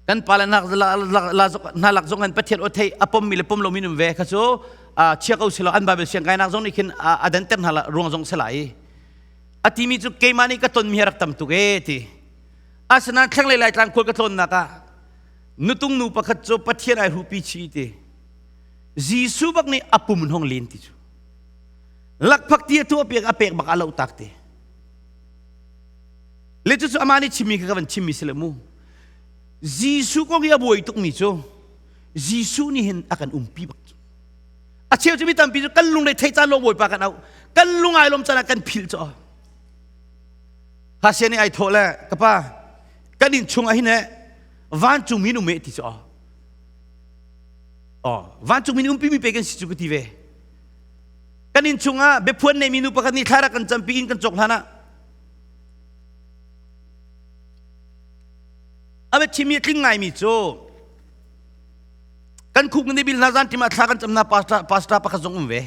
Kan pa le hna lak zong an Pathian aw thei a pommi le pom lomi um ve kha cu chia ko silo an Bible siang kainak zong nih khin a danter hna ruang zong si lai. A timi cu keimah nih ka tonmi rak tam tuk e ti. Asinain thlenglei Laitlang khual ka tlawnnak ah nutung nu pakhat cu Pathian ai hupi chi ti. Jesuh bak nih a pum hong len ti cu. Lakphak ti a tuah piak a pek bak a lo tak ti. Le cucu amah nih chimmi kha ka van chimmi si le mu. Jesuh kong i a buai tukmi cu Jesuh nih hin a kan umpi bak cu. A cheu cu mi tampi cu kan lungre thei caan lawng Bawipa kan auh. Kan lung ai lawm caan ah kan philh cu. Hasia nih ai thawh le ka pa kan inn chung ah hin eh vancung mi nu me ti cu. Oh, vancung min umpi mi pe kan si cu ka ti ve. Kan inn chungah biaphuan neimi nu pakhat nih thla rak kan campi in kan cawk hlan ah a biachim i a tling ngaimi cu kan khuk ni bil hna zan ṭim ah thla kan camna pastor pastor pakhat zong um ve.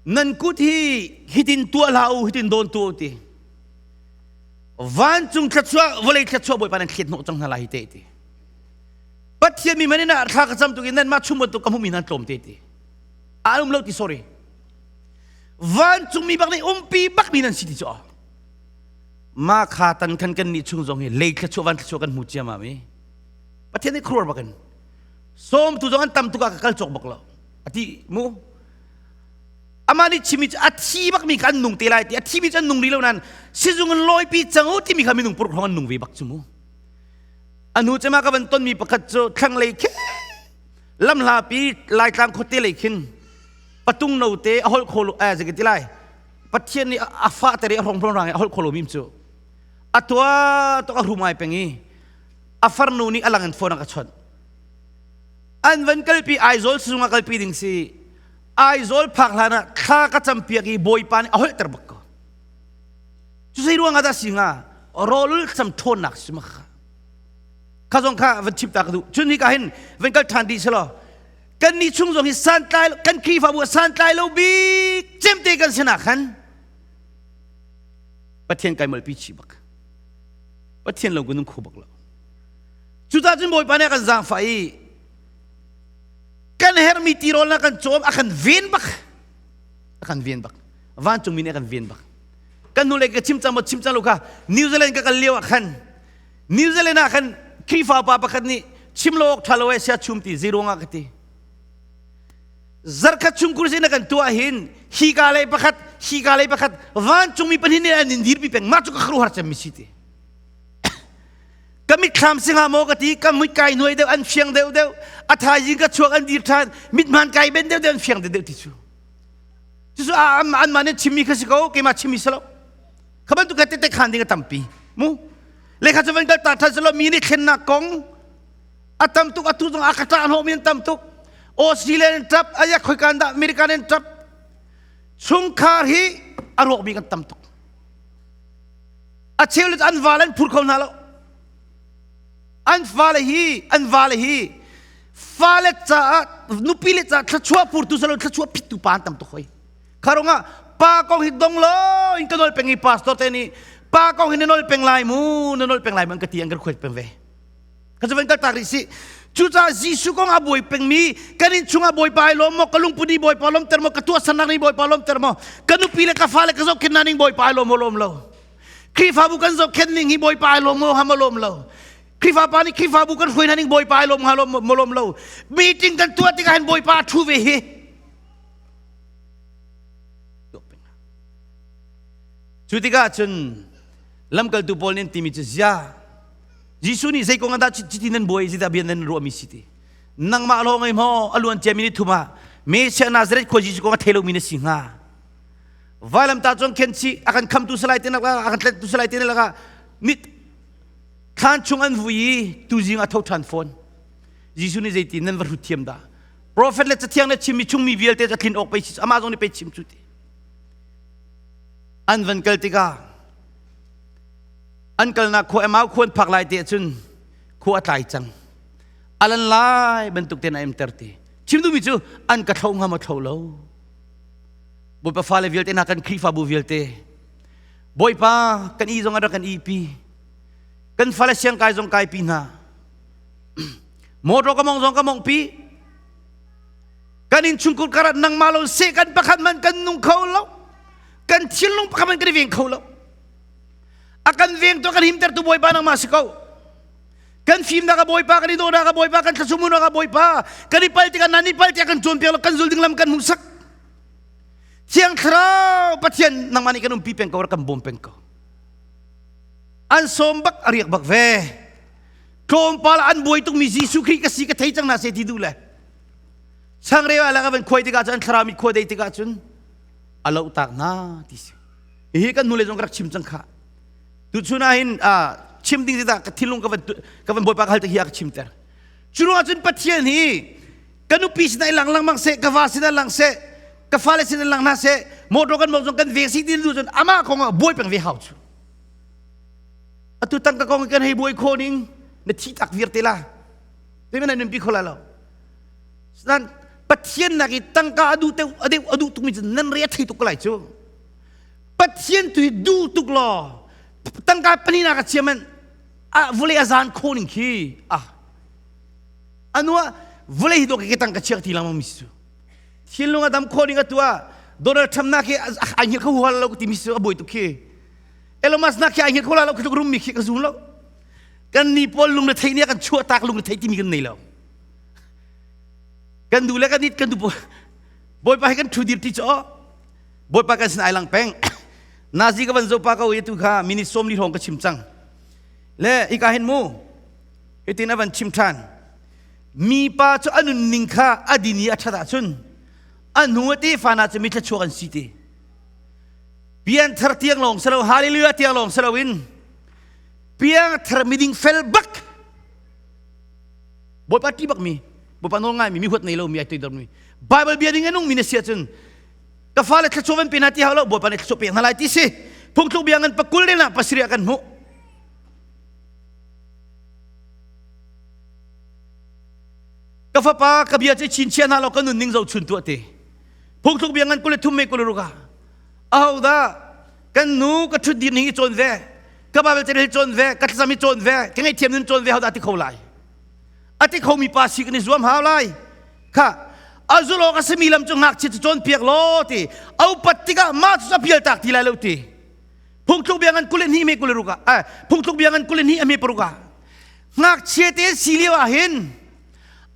Nan kut hi hitin tuah hlah u hitin dawn tu u ti. Vancung thluachuah vawlei thluachuah Bawipa nan thlet hnawh cang hna lai hi te ti. Pathian mi man in ah thla ka cam tuk in nan mah chung bantuk ka hmuhmi nan tlawm te ti. An um lo ti sorry. Vancung mi bak nih umpi bak mi nan si ti cu. Ma kha tan khan kan nih chung zong hi lei thluachuah van thluachuah kan hmu ciamam i Pathian nih khuruar bakin sawm tu zong an tam tuk ah ka kal cawk bak lo ati mu amah nih chimi cu a thi bak mi kha an nung te lai ti a thi mi cu an nung rih lo nain sizung in lawipi cang u timi kha minung puruk hrawng an nung ve bak cu mu anu cema ka van tonmi pakhat cu thlanglei khi lamhlapi laitlang khuate lei khin patung note a holh kho eh zei ti lai pathian nih a fa ter i a hrong hrong rang i a holh kho lo mi cu a tua tok a hrum ai peng i a farnu nih a lang in phone a ka chawnh an van kalpi Aizawl sizung ah kalpi ding si Aizawl phak hlan ah thla ka campiak i Bawipa nih a holhter bak ko cu zei ruang ah dah si hnga rawlul cam ṭhawnnak si ma kha kha zong kha van chim ta ka duh cun hi ka hin van kal ṭhan dih selaw kan nih chung zong hi santlai kan Khrihfabu ah santlai lo bik cemte kan si nak khan Pathian kai molpi chi bak Pathian lo kan nung kho bak lo cucaah cun Bawipa nih a kan zaangfah i kan herhmi tirawl na kan cawm a kan ven bak a kan ven bak vancungmi nih a kan ven bak kan hnulei ka chim cang maw chim cang lo kha New Zealand ka kal lio ah khan New Zealand ah khan Khrihfa pa pakhat nih chim lo awk ṭha lo ai sia chum ti zei ruangah ka ti zarkhat chung kursi na kan tuah hin hi ka lei pakhat hi ka lei pakhat vancungmi pahnih nih an in dirpi peng mah cu ka khuaruahhar cemmi si ti ka mitthlam singa maw ka ti ka mui kai nuai deuh an fiang deuh deuh a thaizing ka chuak an dir ṭhan mithman kai ben deuh deuh an fiang deuh deuh ti cu cucu anmah nih chimmi kha si ko keimah chimmi si lo kha bantuk ka tete khan ding a tampi mu lekha cu van kal ta ṭhan selaw mi nih thlennak kong a tam tuk atu zong a ka ṭah hnawhmi an tam tuk Australia in ṭap aya khoikan dah American in ṭap chungkhar hi a rawkmi kan tam tuk A cheu le an val an phur kho hna lo. An fale hi an vale hi fale caah nupi le caah thluachuah phurtu salo thluachuah phittu pa an tam tuk hoi. Kharongah pa kong hi dong lo in ka nol peng i pastor te nih pa kong hi na nol peng lai mu na nol peng lai mu an ka ti an kan khuai peng ve. Ka cu van kal tak rih si. Cucaah Jesuh kong a buai pengmi kan inn chungah Bawipa ai lawm maw ka lungput nih Bawipa lawmter maw ka tuahsernak nih Bawipa lawmter maw ka nupi le ka fale ka zohkhenh hna ning Bawipa ai lawm maw lawm lo Khrihfabu kan zohkhenh ning hi Bawipa ai lawm maw ha maw lawm lo Khrihfa pa nih Khrihfabu kan hruai hna ning Bawipa ai lawm hnga lawm maw lawm lo meeting kan tuah tikah hin Bawipa a ṭhu ve hi Cu tikah cun lamkaltu Paul nih an timi cu zia Jesuh nih zei kong ah dah chiti nan buai zeidah bia nan ruahmi si ti nangmah lawng ei maw a luan cia minute thum ah Messiah Nazareth khua Jesuh kong a thei lomi na si hnga vailamtah cun khen chih a kan khamtu salai te nak a kan tlentu salai te lakah nit thlan chung an vui i tuzing a tho ṭhan fawn Jesuh nih zeitin nan va hrut thiam dah prophet le cathiang le chimmi chungmi vialte a tlin awk pei amah zong nih pei chim cu ti an van kal tikah An kalnak khua Emau khua an phak lai te ahcun khua a tlai cang. A lan lai bantuk ten a emter ti. Chim duhmi cu an ka thlo hnga maw thlo lo. Bawipa fale vialte hna kan Khrihfabu vialte Bawipa kan i zong a rak kan ipi. Kan fale siangkai zong kaipi hna. Motor ka mong zong ka mong pi. Kan innchungkhur karat nangmah lo seh kan pakhat man kan nung kho lo. Kan thinlung pakhat man kan i veng kho lo. A kan vengtu a kan himtertu Bawipa nangmah si ko. Kan fimnak a Bawipa, kan i dawhnak a Bawipa, kan thlacumunak a Bawipa, kan i pal tikah nan i pal tiah kan cawnpiak lo, kan zul ding lam kan hmuhsak. Thiang Thlarau Pathian nangmah nih kan umpi peng ko, rak kan bawm peng ko. An sawm bak a riak bak ve. Tlawmpal an buai tukmi Jesuh Khrih ka si ka thei cang na se ti duh le. Changreu ah le ka van khuai tikah cun an thlarau mit khua dei tikah cun a loh tak hna ti si. Hihi kan hnulei zong ka rak chim cang kha. Tuchun ah hin chim ding dah ka thinlung ka van ka van Bawipa ka hal te hi a ka chimter. Cu ruangah cun Pathian hi Ka nupi sinah i lang lengmang seh, ka va sinah lang seh, ka fale sinah lang hna seh, motor kan mawng zong kan veng si ti lu cun amah kong ah buai peng ve hau cu. Atu tangka kong kan hei buai kho ning na thi tak vir te la. Te men nunpi kho la lo. Nan Pathian nak i tangka adu te adeu adu tuk mi cu nan re thei tuk ko lai cu. Pathian tu hi duh tuk law tangka pani nak a chiam an a vawlei a zan kho ning khi ah anua vawlei hi dawk ke tangka chiak ti lang mi su thinlung a dam kho ning atu ah Donald Trump nak hi ai hngilh kho hual lo ti mi su a buai tuk khi Elon Musk nak khi ai hngilh kho la lo khi rum mi khi ka zum lo kan ni pawl lung le thei nih kan chuah tak lung le thei timi kan nei lo kan du le kan nit kan du bawipa hi kan thu dir ti cho Bawipa kan sin ai lang peng. Nazi ka van zo pa ko i tu kha minute 40 hrawng ka chim cang. Le ika hin mu hitin a van chim than. Mi pa cu a nunning kha a din i a that ahcun a hnu a tefa hna cu mi thluachuak an si ti. Pian thar tiang lawng si lo hallelujah tiang lawng si loin piang thar miding fel bak Bawipa ṭih bak mi Bawipa nawl ngai mi mi huat nei lo mi ai toidor mi Bible bia ding a nung mi na si ahcun ka fale thluachuah van pe hna ti hau lo bawipa nih thluachuah pek hna lai ti si phungthluk bia ngan pakul le na pasarih ah kan hmuh ka fapa ka bia cu chinchiah hna law ka nunning zo chun tuah ti phungthluk bia ngan 23 me 26 ah ahodah kan nu ka ṭhut dir ning i cawn ve ka Bible carel cawn ve ka thlacam i cawn ve ka ngaihthiam nun cawn ve hodah ti kho lai a ti khomi pa si kan i zuam hau lai Kha a zulh awk a simi lam cu ngakchia cu cawnpiak law ti a upat tikah mah cu a pialtak ti lai lo ti phungthluk bia ngan 22 me 26 ah eh phungthluk bia ngan 22 a me paruk ah ngakchia te si lio ah hin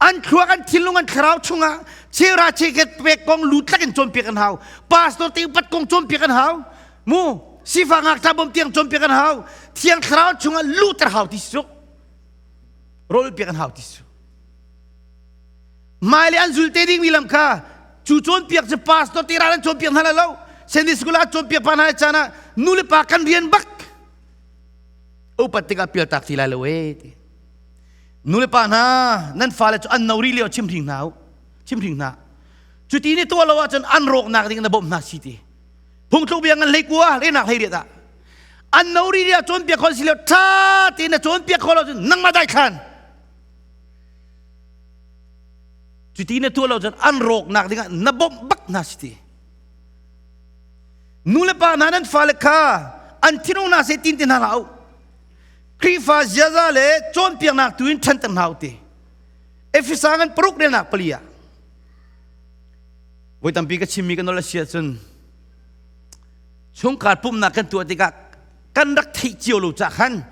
an thluak an thinlung an thlarau chungah chera cheket pek kong lutlak in cawnpiak an hau pastor te upat kong cawnpiak an hau mu sifa ngakṭah bom tiang cawnpiak an hau thiang thlarau chungah luter hau ti su rawl piak an hau ti su Hmailei an zul te dingmi lam kha cu cawnpiak cu pastor te ral an cawnpiak hna lai lo. Sunday school ah cawnpiak pa hna caan ah nu le pa kan rian bak upat tikah pialtak ti lai lo ee ti. Nu le pa hna nan fale cu an no ri lio chimhring hna u. Chimhring hna. Cuti ni tuah lo ahcun an rawknak ding na bawmh hna si ti. Phungthluk bia ngan hlei kua lenak hlei riat ah an no ri ria cawnpiak khol si lio tha tein na cawnpiak khol lo cun nangmah dai thlan. Cuti na tuah lo cun an rawknak dingah na bawmh bak hna si ti. Nu le pa hna nan fale kha an thinung hna seh tin ti hna hlah u. Khrihfa ziaza le cawnpiaknak tu in ṭhanter hna u ti. Efesa ngan paruk relnak pali ah voi tampi ka chimmi ka nol a si ahcun chungkhar pumhnak kan tuah tikah kan rak theih cio lo cah khan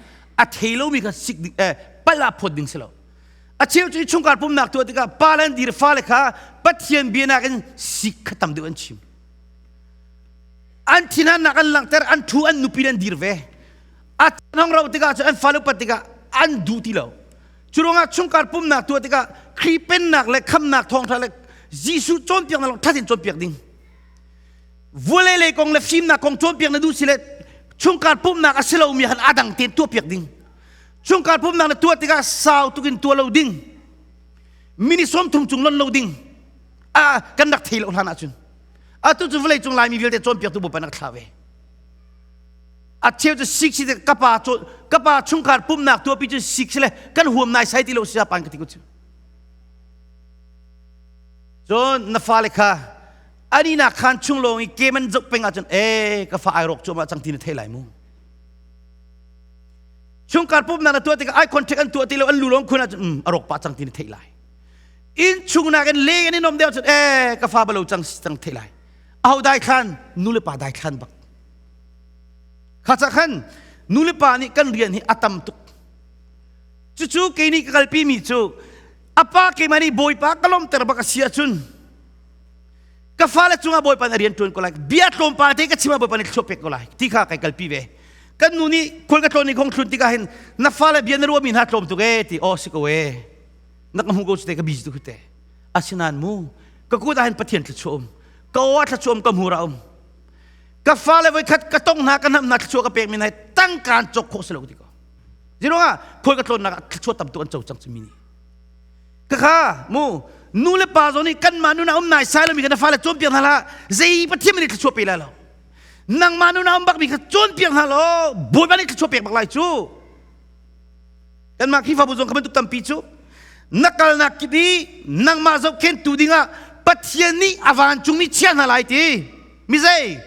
a thei lomi kha sik ding eh, palh ah phawt ding si lo. A cheu cu chungkhar pumnak tuah tikah pa le an dir fale kha Pathian bia nakin sik kha tam deuh an chim. An thinhannak an langhter, an thu an nupi an dir ve. A hong ro tikah cu an fale upat tikah an duh ti lo. Cu ruangah chungkhar pumnak tuah tikah Khrih pennak le khamnak thawngṭha le Jesuh cawnpiaknak lawng ṭhat in cawnpiak ding. Vawlei lei kong le fimnak kong cawnpiak na duh si le chungkhar pumnak a si lomi khan a dang tein tuahpiak ding. Chungkhar pumnak na tuah tikah sau tuk in tuah lo ding. Minute 30 cung lon lo ding. Ah, kan rak thei lo hlan ahcun. Atu cu vawlei cung Laimi vialte cawnpiaktu Bawipa nak thla ve. A cheu cu sik si kapa kapa chungkhar pumnak tuahpi cu sik si le kan huam nai sai ti lo si pan ka ti ko cu. Cun na fale kha ani nak khan chung lawng i ke man zoh peng ahcun e ka fa ai rawk cuahmah cang ti na thei lai mu. Chungkhar pumhnak na tuah tikah eye contact an tuah ti lo an lu lawng khun ahcun um a rawk pah cang ti na theih lai. Inn chung nakin leng in in um deuh cun eh ka fa balo cang cang theih lai. Aho dai thlan nu le pa dai thlan bak. Kha ca khan nu le pa nih kan rian hi a tam tuk. Cucu kei nih ka kalpi mi cu a pa keimah nih Bawipa ka lawmter bak a si ahcun ka fale cungah Bawipa nih a rian ṭuan ko lai bia tlawmpal te ka chim ah Bawipa nih thluak pek ko lai ti kha kai kalpi ve kan nu nih khual ka tlawn i khong thlun tikah hin na fale bia na ruahmi hna tlawm tuk ee ti aw si ko ee na ka hmu ko te ka busy tuk te asinain mu ka kut ah hin Pathian thluachuah um ka aw ah thluachuah um ka hmur ah um ka fale voi khat ka tong hna ka hnam hna thluachuah ka pek mi hna tangkaan cawk khawh si lo ti ko ziruangah khual ka tlawnnak ah thluachuah tam tuk an co cang mi nih Khakha mu Nu le pa zong nih kanmah nun ah um nai sai lomi kha na fale cawnpiak hna hlah. Zei pathian nih thluachuah pe lai lo. Nangmah nun ah um bakmi kha cawnpiak hna law Bawipa nih thluachuah pek bak lai cu. Kanmah Khrihfabu zong kha bantuk tampi cu na kalnak kip i nangmah zohkhentu dingah Pathian nih a vancungmi chia hna lai ti. Mi zei?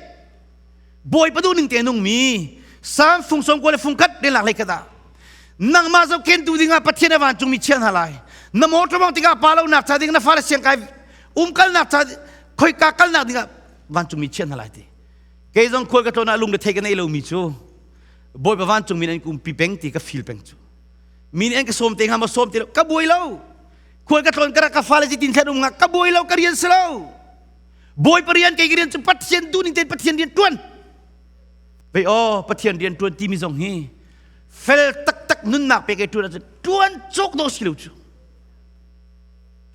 Bawipa duhning te nungmi Salm fung sawm kua le fung khat lelak lei khat ah nangmah zohkhentu dingah Pathian a vancungmi chia hna lai. Na motor mong tikah pa lonak ca ding na fale siangkai umkalnak ca khoika kalnak dingah vancungmi chia hna lai ti. Kei zong khual ka tlawn ah lung le thei ka nei lomi cu Bawipa vancungmi an umpi peng ti ka feel peng cu. Mi nih an ka sawm te hnga maw sawm ti lo ka buai lo. Khual ka tlawn ka rak ka fale zeitin thlen um nga ka buai lo ka rian si lo. Bawipa rian kei ka rian cu Pathian duhning tein Pathian rian tuan. Vei aw Pathian rian tuan timi zong hi fel taktak nunnak pe ke tuan ahcun tuan cawk dawh si lo cu.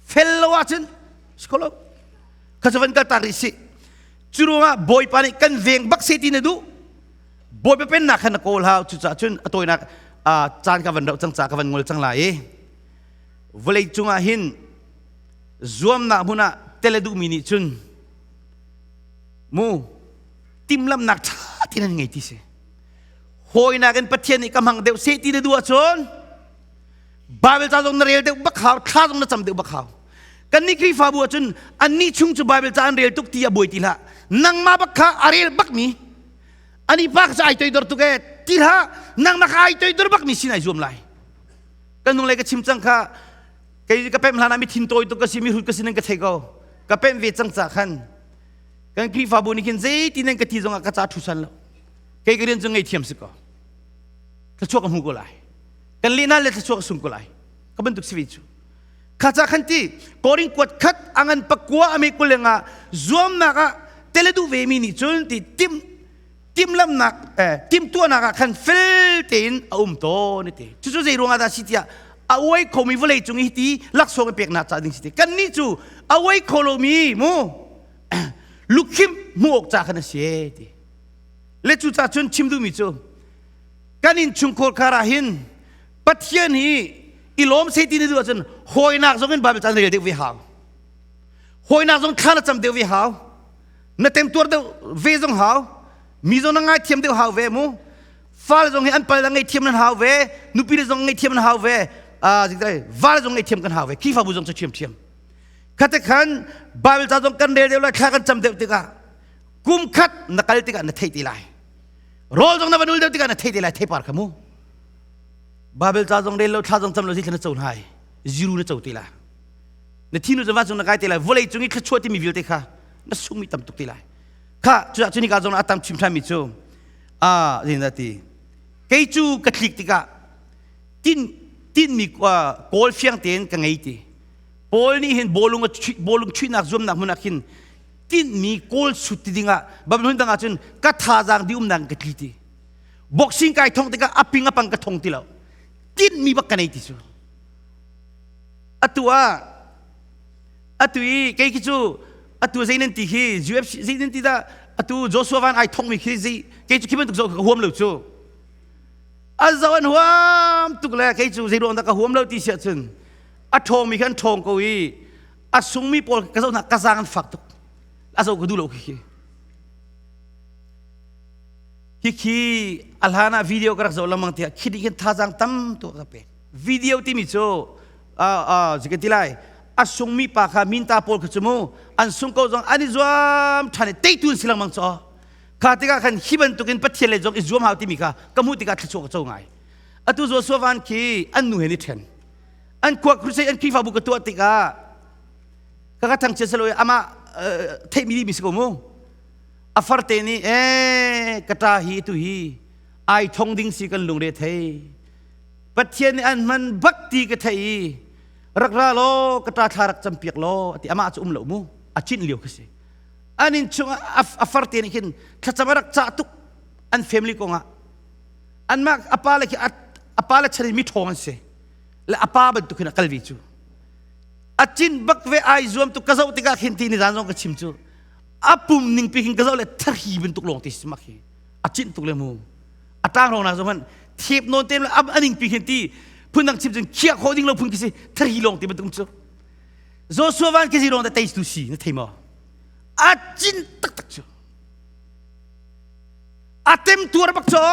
Fel lo ahcun si kho lo. Kha cu van kal tak rih sih. Cu ruangah Bawipa nih kan veng bak se ti na duh. Bawipa pennak kha na kawl hau cucaah cun a tawinak caan ka van rauh cang ca ka van ngol cang lai i vawlei cungah hin zuamnak hmun ah tel a duhmi nih cun mu timhlamhnak ṭha tein an ngei ti si hawinak in Pathian nih ka hmang deuh seh ti na duh ahcun Bible ca zong na rel deuh bak hau thla zong na cam deuh bak hau kannih Khrihfabu ahcun annih chung cu Bible ca an rel tuk ti a buai ti hlah nangmah bak kha a rel bak mi ani pa kha ai toidor tuk e ti hlah nangmah kha ai toidor bak mi sin ai zuam lai kan nung le ka chim cang kha kei ka pem hlan ah mi thin tawi tuk ka si mi hrut ka si nan ka thei ko ka pem ve cang ca khan kan Khrihfabu nih khin zeiti nan ka ti zongah ka ca thu san lo kei ka rian cu ngei thiam si ko thluachuah ka hmu ko lai kan lehna le thluachuah ka sung ko lai ka bantuk si ve cu kha ca khan ti koring kuat khat angan pakua ame kulenga zuamnak ah tele duh ve mi nih cun ti tim timlamnak timtuahnak ah khan fel tein a um tawn ti cucu zei ruangah dah si tiah a uai khomi vawlei cung i ti laksawng i peknak ca ding si ti kannih cu a uai kho lomi mu lukhim hmuh awk ca khan a si ti le cu ca cun chim duhmi cu kan innchungkhar khar ah hin Pathian hi i lawm se ti na duh ahcun hawinak zong in Bible ca na rel deuh ve hau hawinak zong thla na cam deuh ve hau na temtuar deuh ve zong hau mi zong na ngaithiam deuh hau ve mu fale zong hi an pal na ngaihthiam nan hau ve nupi le zong ngaihthiam nan hau ve vale zong ngaihthiam kan hau ve Khrihfabu zong cu ṭhiamṭhiam khate khan Bible ca zong kan rel deuh lai thla kan cam deuh tikah kum khat na kal tikah na theih ti lai rawl zong na van ul deuh tikah na theih ti lai theipar kha mu Bible ca zong rel lo thla zong cam lo zi na co hnai ziru na co ti lai na thinu cu vancung na kai te lai vawlei cung i thluachuah timi vialte kha na sungmi tam tuk te lai kha cuah cu nika zong a tam chim ṭhanmi cu a zeidah ti kei cu ka tlik tikah tin tinmi kawl fiang tein ka ngei ti Paul nih hin bawlung bawlung chuihnak zuamnak hmun ah khin tinhmi kawl sut ti dingah Babylon dang ah cun ka thazaang di umnak ka tli ti boxing kai thong tikah a ping a pang ka thong ti lo tinhmi bak ka nei ti cu Atu ah atu i kei khi cu atu zei nan ti khi UFC zei nan ti dah atu Joshua Van ai thongmi khi zei kei cu khi bantuk zoh ka huam lo cu a zoh an huam tuk le kei cu zei ruang dah ka huam lo ti si ahcun a ṭhawngmi khi an ṭhawng ko i a sungmi pawl ka zoh hna ka zaang an fak tuk a zoh ka duh lo khi khi khi a hlan ah video ka rak zoh lengmang tiah khi nih khin thazaang tam tuk ka pek video timi cu kan ti lai a sungmi pa kha minta pawl kha cu mu an sung ko zong an i zuam ṭhan i teitu an si lengmang caw kha tikah khan hi bantukin Pathian le zong i zuam hau timi kha ka hmuh tikah thluachuah ka co ngai atu Joshua Van khi an nu he ni ṭhen an khua crusade an Khrihfabu ka tuah tikah ka ka thangchiat selo amah theihmi mi si ko mu a farte nih e ka ṭa hi tu hi ai thong ding si kan lungre thei Pathian nih an hman bak ti ka theih i rak ra law ka ṭa thla rak campiak law ati amah cu um lo mu a cinh lio khi si an inn chung a farte nih khin thlacam a rak cah tuk an family kongah anmah a pa le khi a pa le chan in mi ṭhawng an si le a pa bantuk hin a kal ve cu a cin bak ve ai zuam tuk ka zoh tikah khin ti ni zan zong ka chim cu a pum ning pi khin ka zoh le thari bantuk lawng ti si mak hi a cinh tuk le mu a tang rong na zong han thep nawn te am aning pi khin ti phun dang chim cun khiah khawh ding lo phun khi si thari lawng ti bantuk cu. Joshua van khi rong da tei tu si na thei maw? A cin taktak cu. A tem tuar bak cho.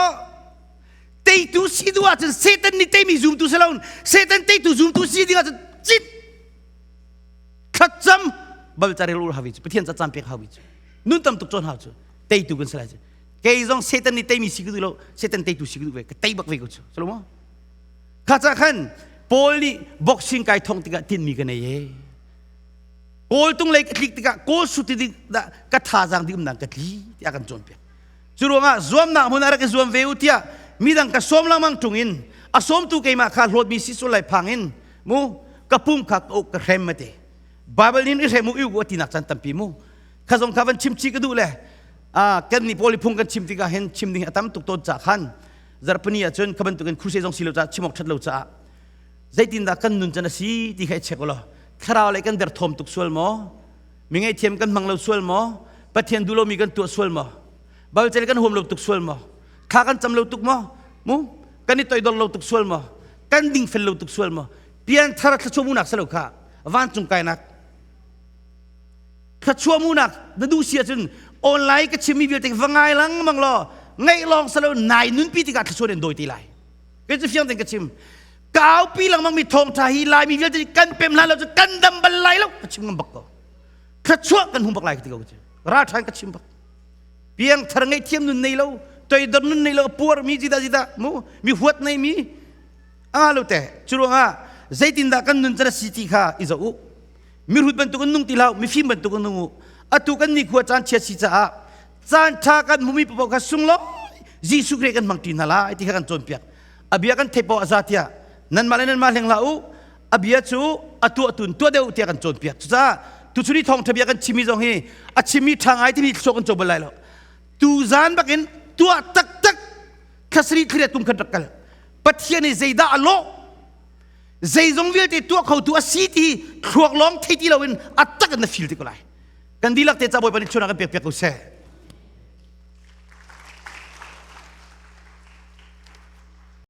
Teitu si du ahcun Satan nih teimi zumtu si lo Satan teitu zumtu si ding ahcun cit thlacam bal carel ul hawi cu Pathian ca cam pek hawi cu nun tam tuk cawn hau cu teitu kan si lai cu kei zong Satan nih teimi si ka duh lo Satan teitu si ka duh ve ka tei bak ve ko cu salo Kha ca khan Paul nih boxing kai thong tikah tinmi ka nei e. Kawl tung lei ka tlik tikah kawl suti ding dah ka thazaang ding umnak ka tli tiah kan cawnpiak. Cu ruangah zuamnak hmun ah rak i zuam ve u tiah midang ka sawm lengmang ṭung in a sawmtu keimah kha hlawtmi si sul lai phang in mu ka pum kha ka uk ka hrem mate. Bible in i hrem u u tinak caan tampi mu. Kha zong kha van chim chi ka duh le kan nih pawl i phung kan chim tikah hin chim ding a tam tuk tawn ca khan zarhpini ahcun kha bantukin crusade zong si lo caah chim awk ṭhat lo caah zeitindah kan nun can a si ti kha i check ulaw thlarau lei kan derthawm tuk sual maw mi ngaihthiam kan hmang lo sual maw Pathian duh lomi kan tuah sual maw balcel kan huam lo tuk sual maw thla kan cam lo tuk maw mu kan i toidor lo tuk sual maw kan dingfel lo tuk sual maw pianthar thluachuah salo kha vancung kainak thluachuah munak na duh si ahcun online ka chimmi vialte va ngai lengmang law ngaih lawng salo nai nunpi tikah thluachuah in dawi ti lai kei cu fiang tein ka chim kaupi lengmang mi thawngtha hi laimi vialte kan pem hlan lo cu kan dam bal lai lo ka chim ngam bak ko thluachuah kan hmu bak lai ka ti ko ra ṭhan ka chim bak piang thar ngei thiam nun nei lo toidor nun nei lo puar mi zida zida mu mi huat nei mi anga lo te cu ruangah zeitindah kan nun can si ti kha i zoh u Mihrut bantuk in nung ti hlah mifim bantuk in nung u. Atu kan nikhua caan chia si caah caan ṭha kan hmumi paoh kha sunglawi Jesuh Khrih kan hmang ṭi hna lai ti kha kan cawnpiak. A bia kan theih paoh a za tiah nanmah le nanmah hleng hlah u. A bia cu a tuah tun tuah deuh tiah kan cawnpiak. Cucaah tuchun i thawngṭha bia kan chimmi zong hi a chimmi ṭha ngai timi thluachuah kan co bal lai lo. Tuzaan bakin tuah taktak thlasarih thliret kum khat rak kal. Pathian i zeidah a lawh zeizong vialte tuah khotu a si ti thluak lawng thei ti loin a tak in na feel ti ko lai kan dihlak te ca bawipa nih thluanak kan pek piak ko seh.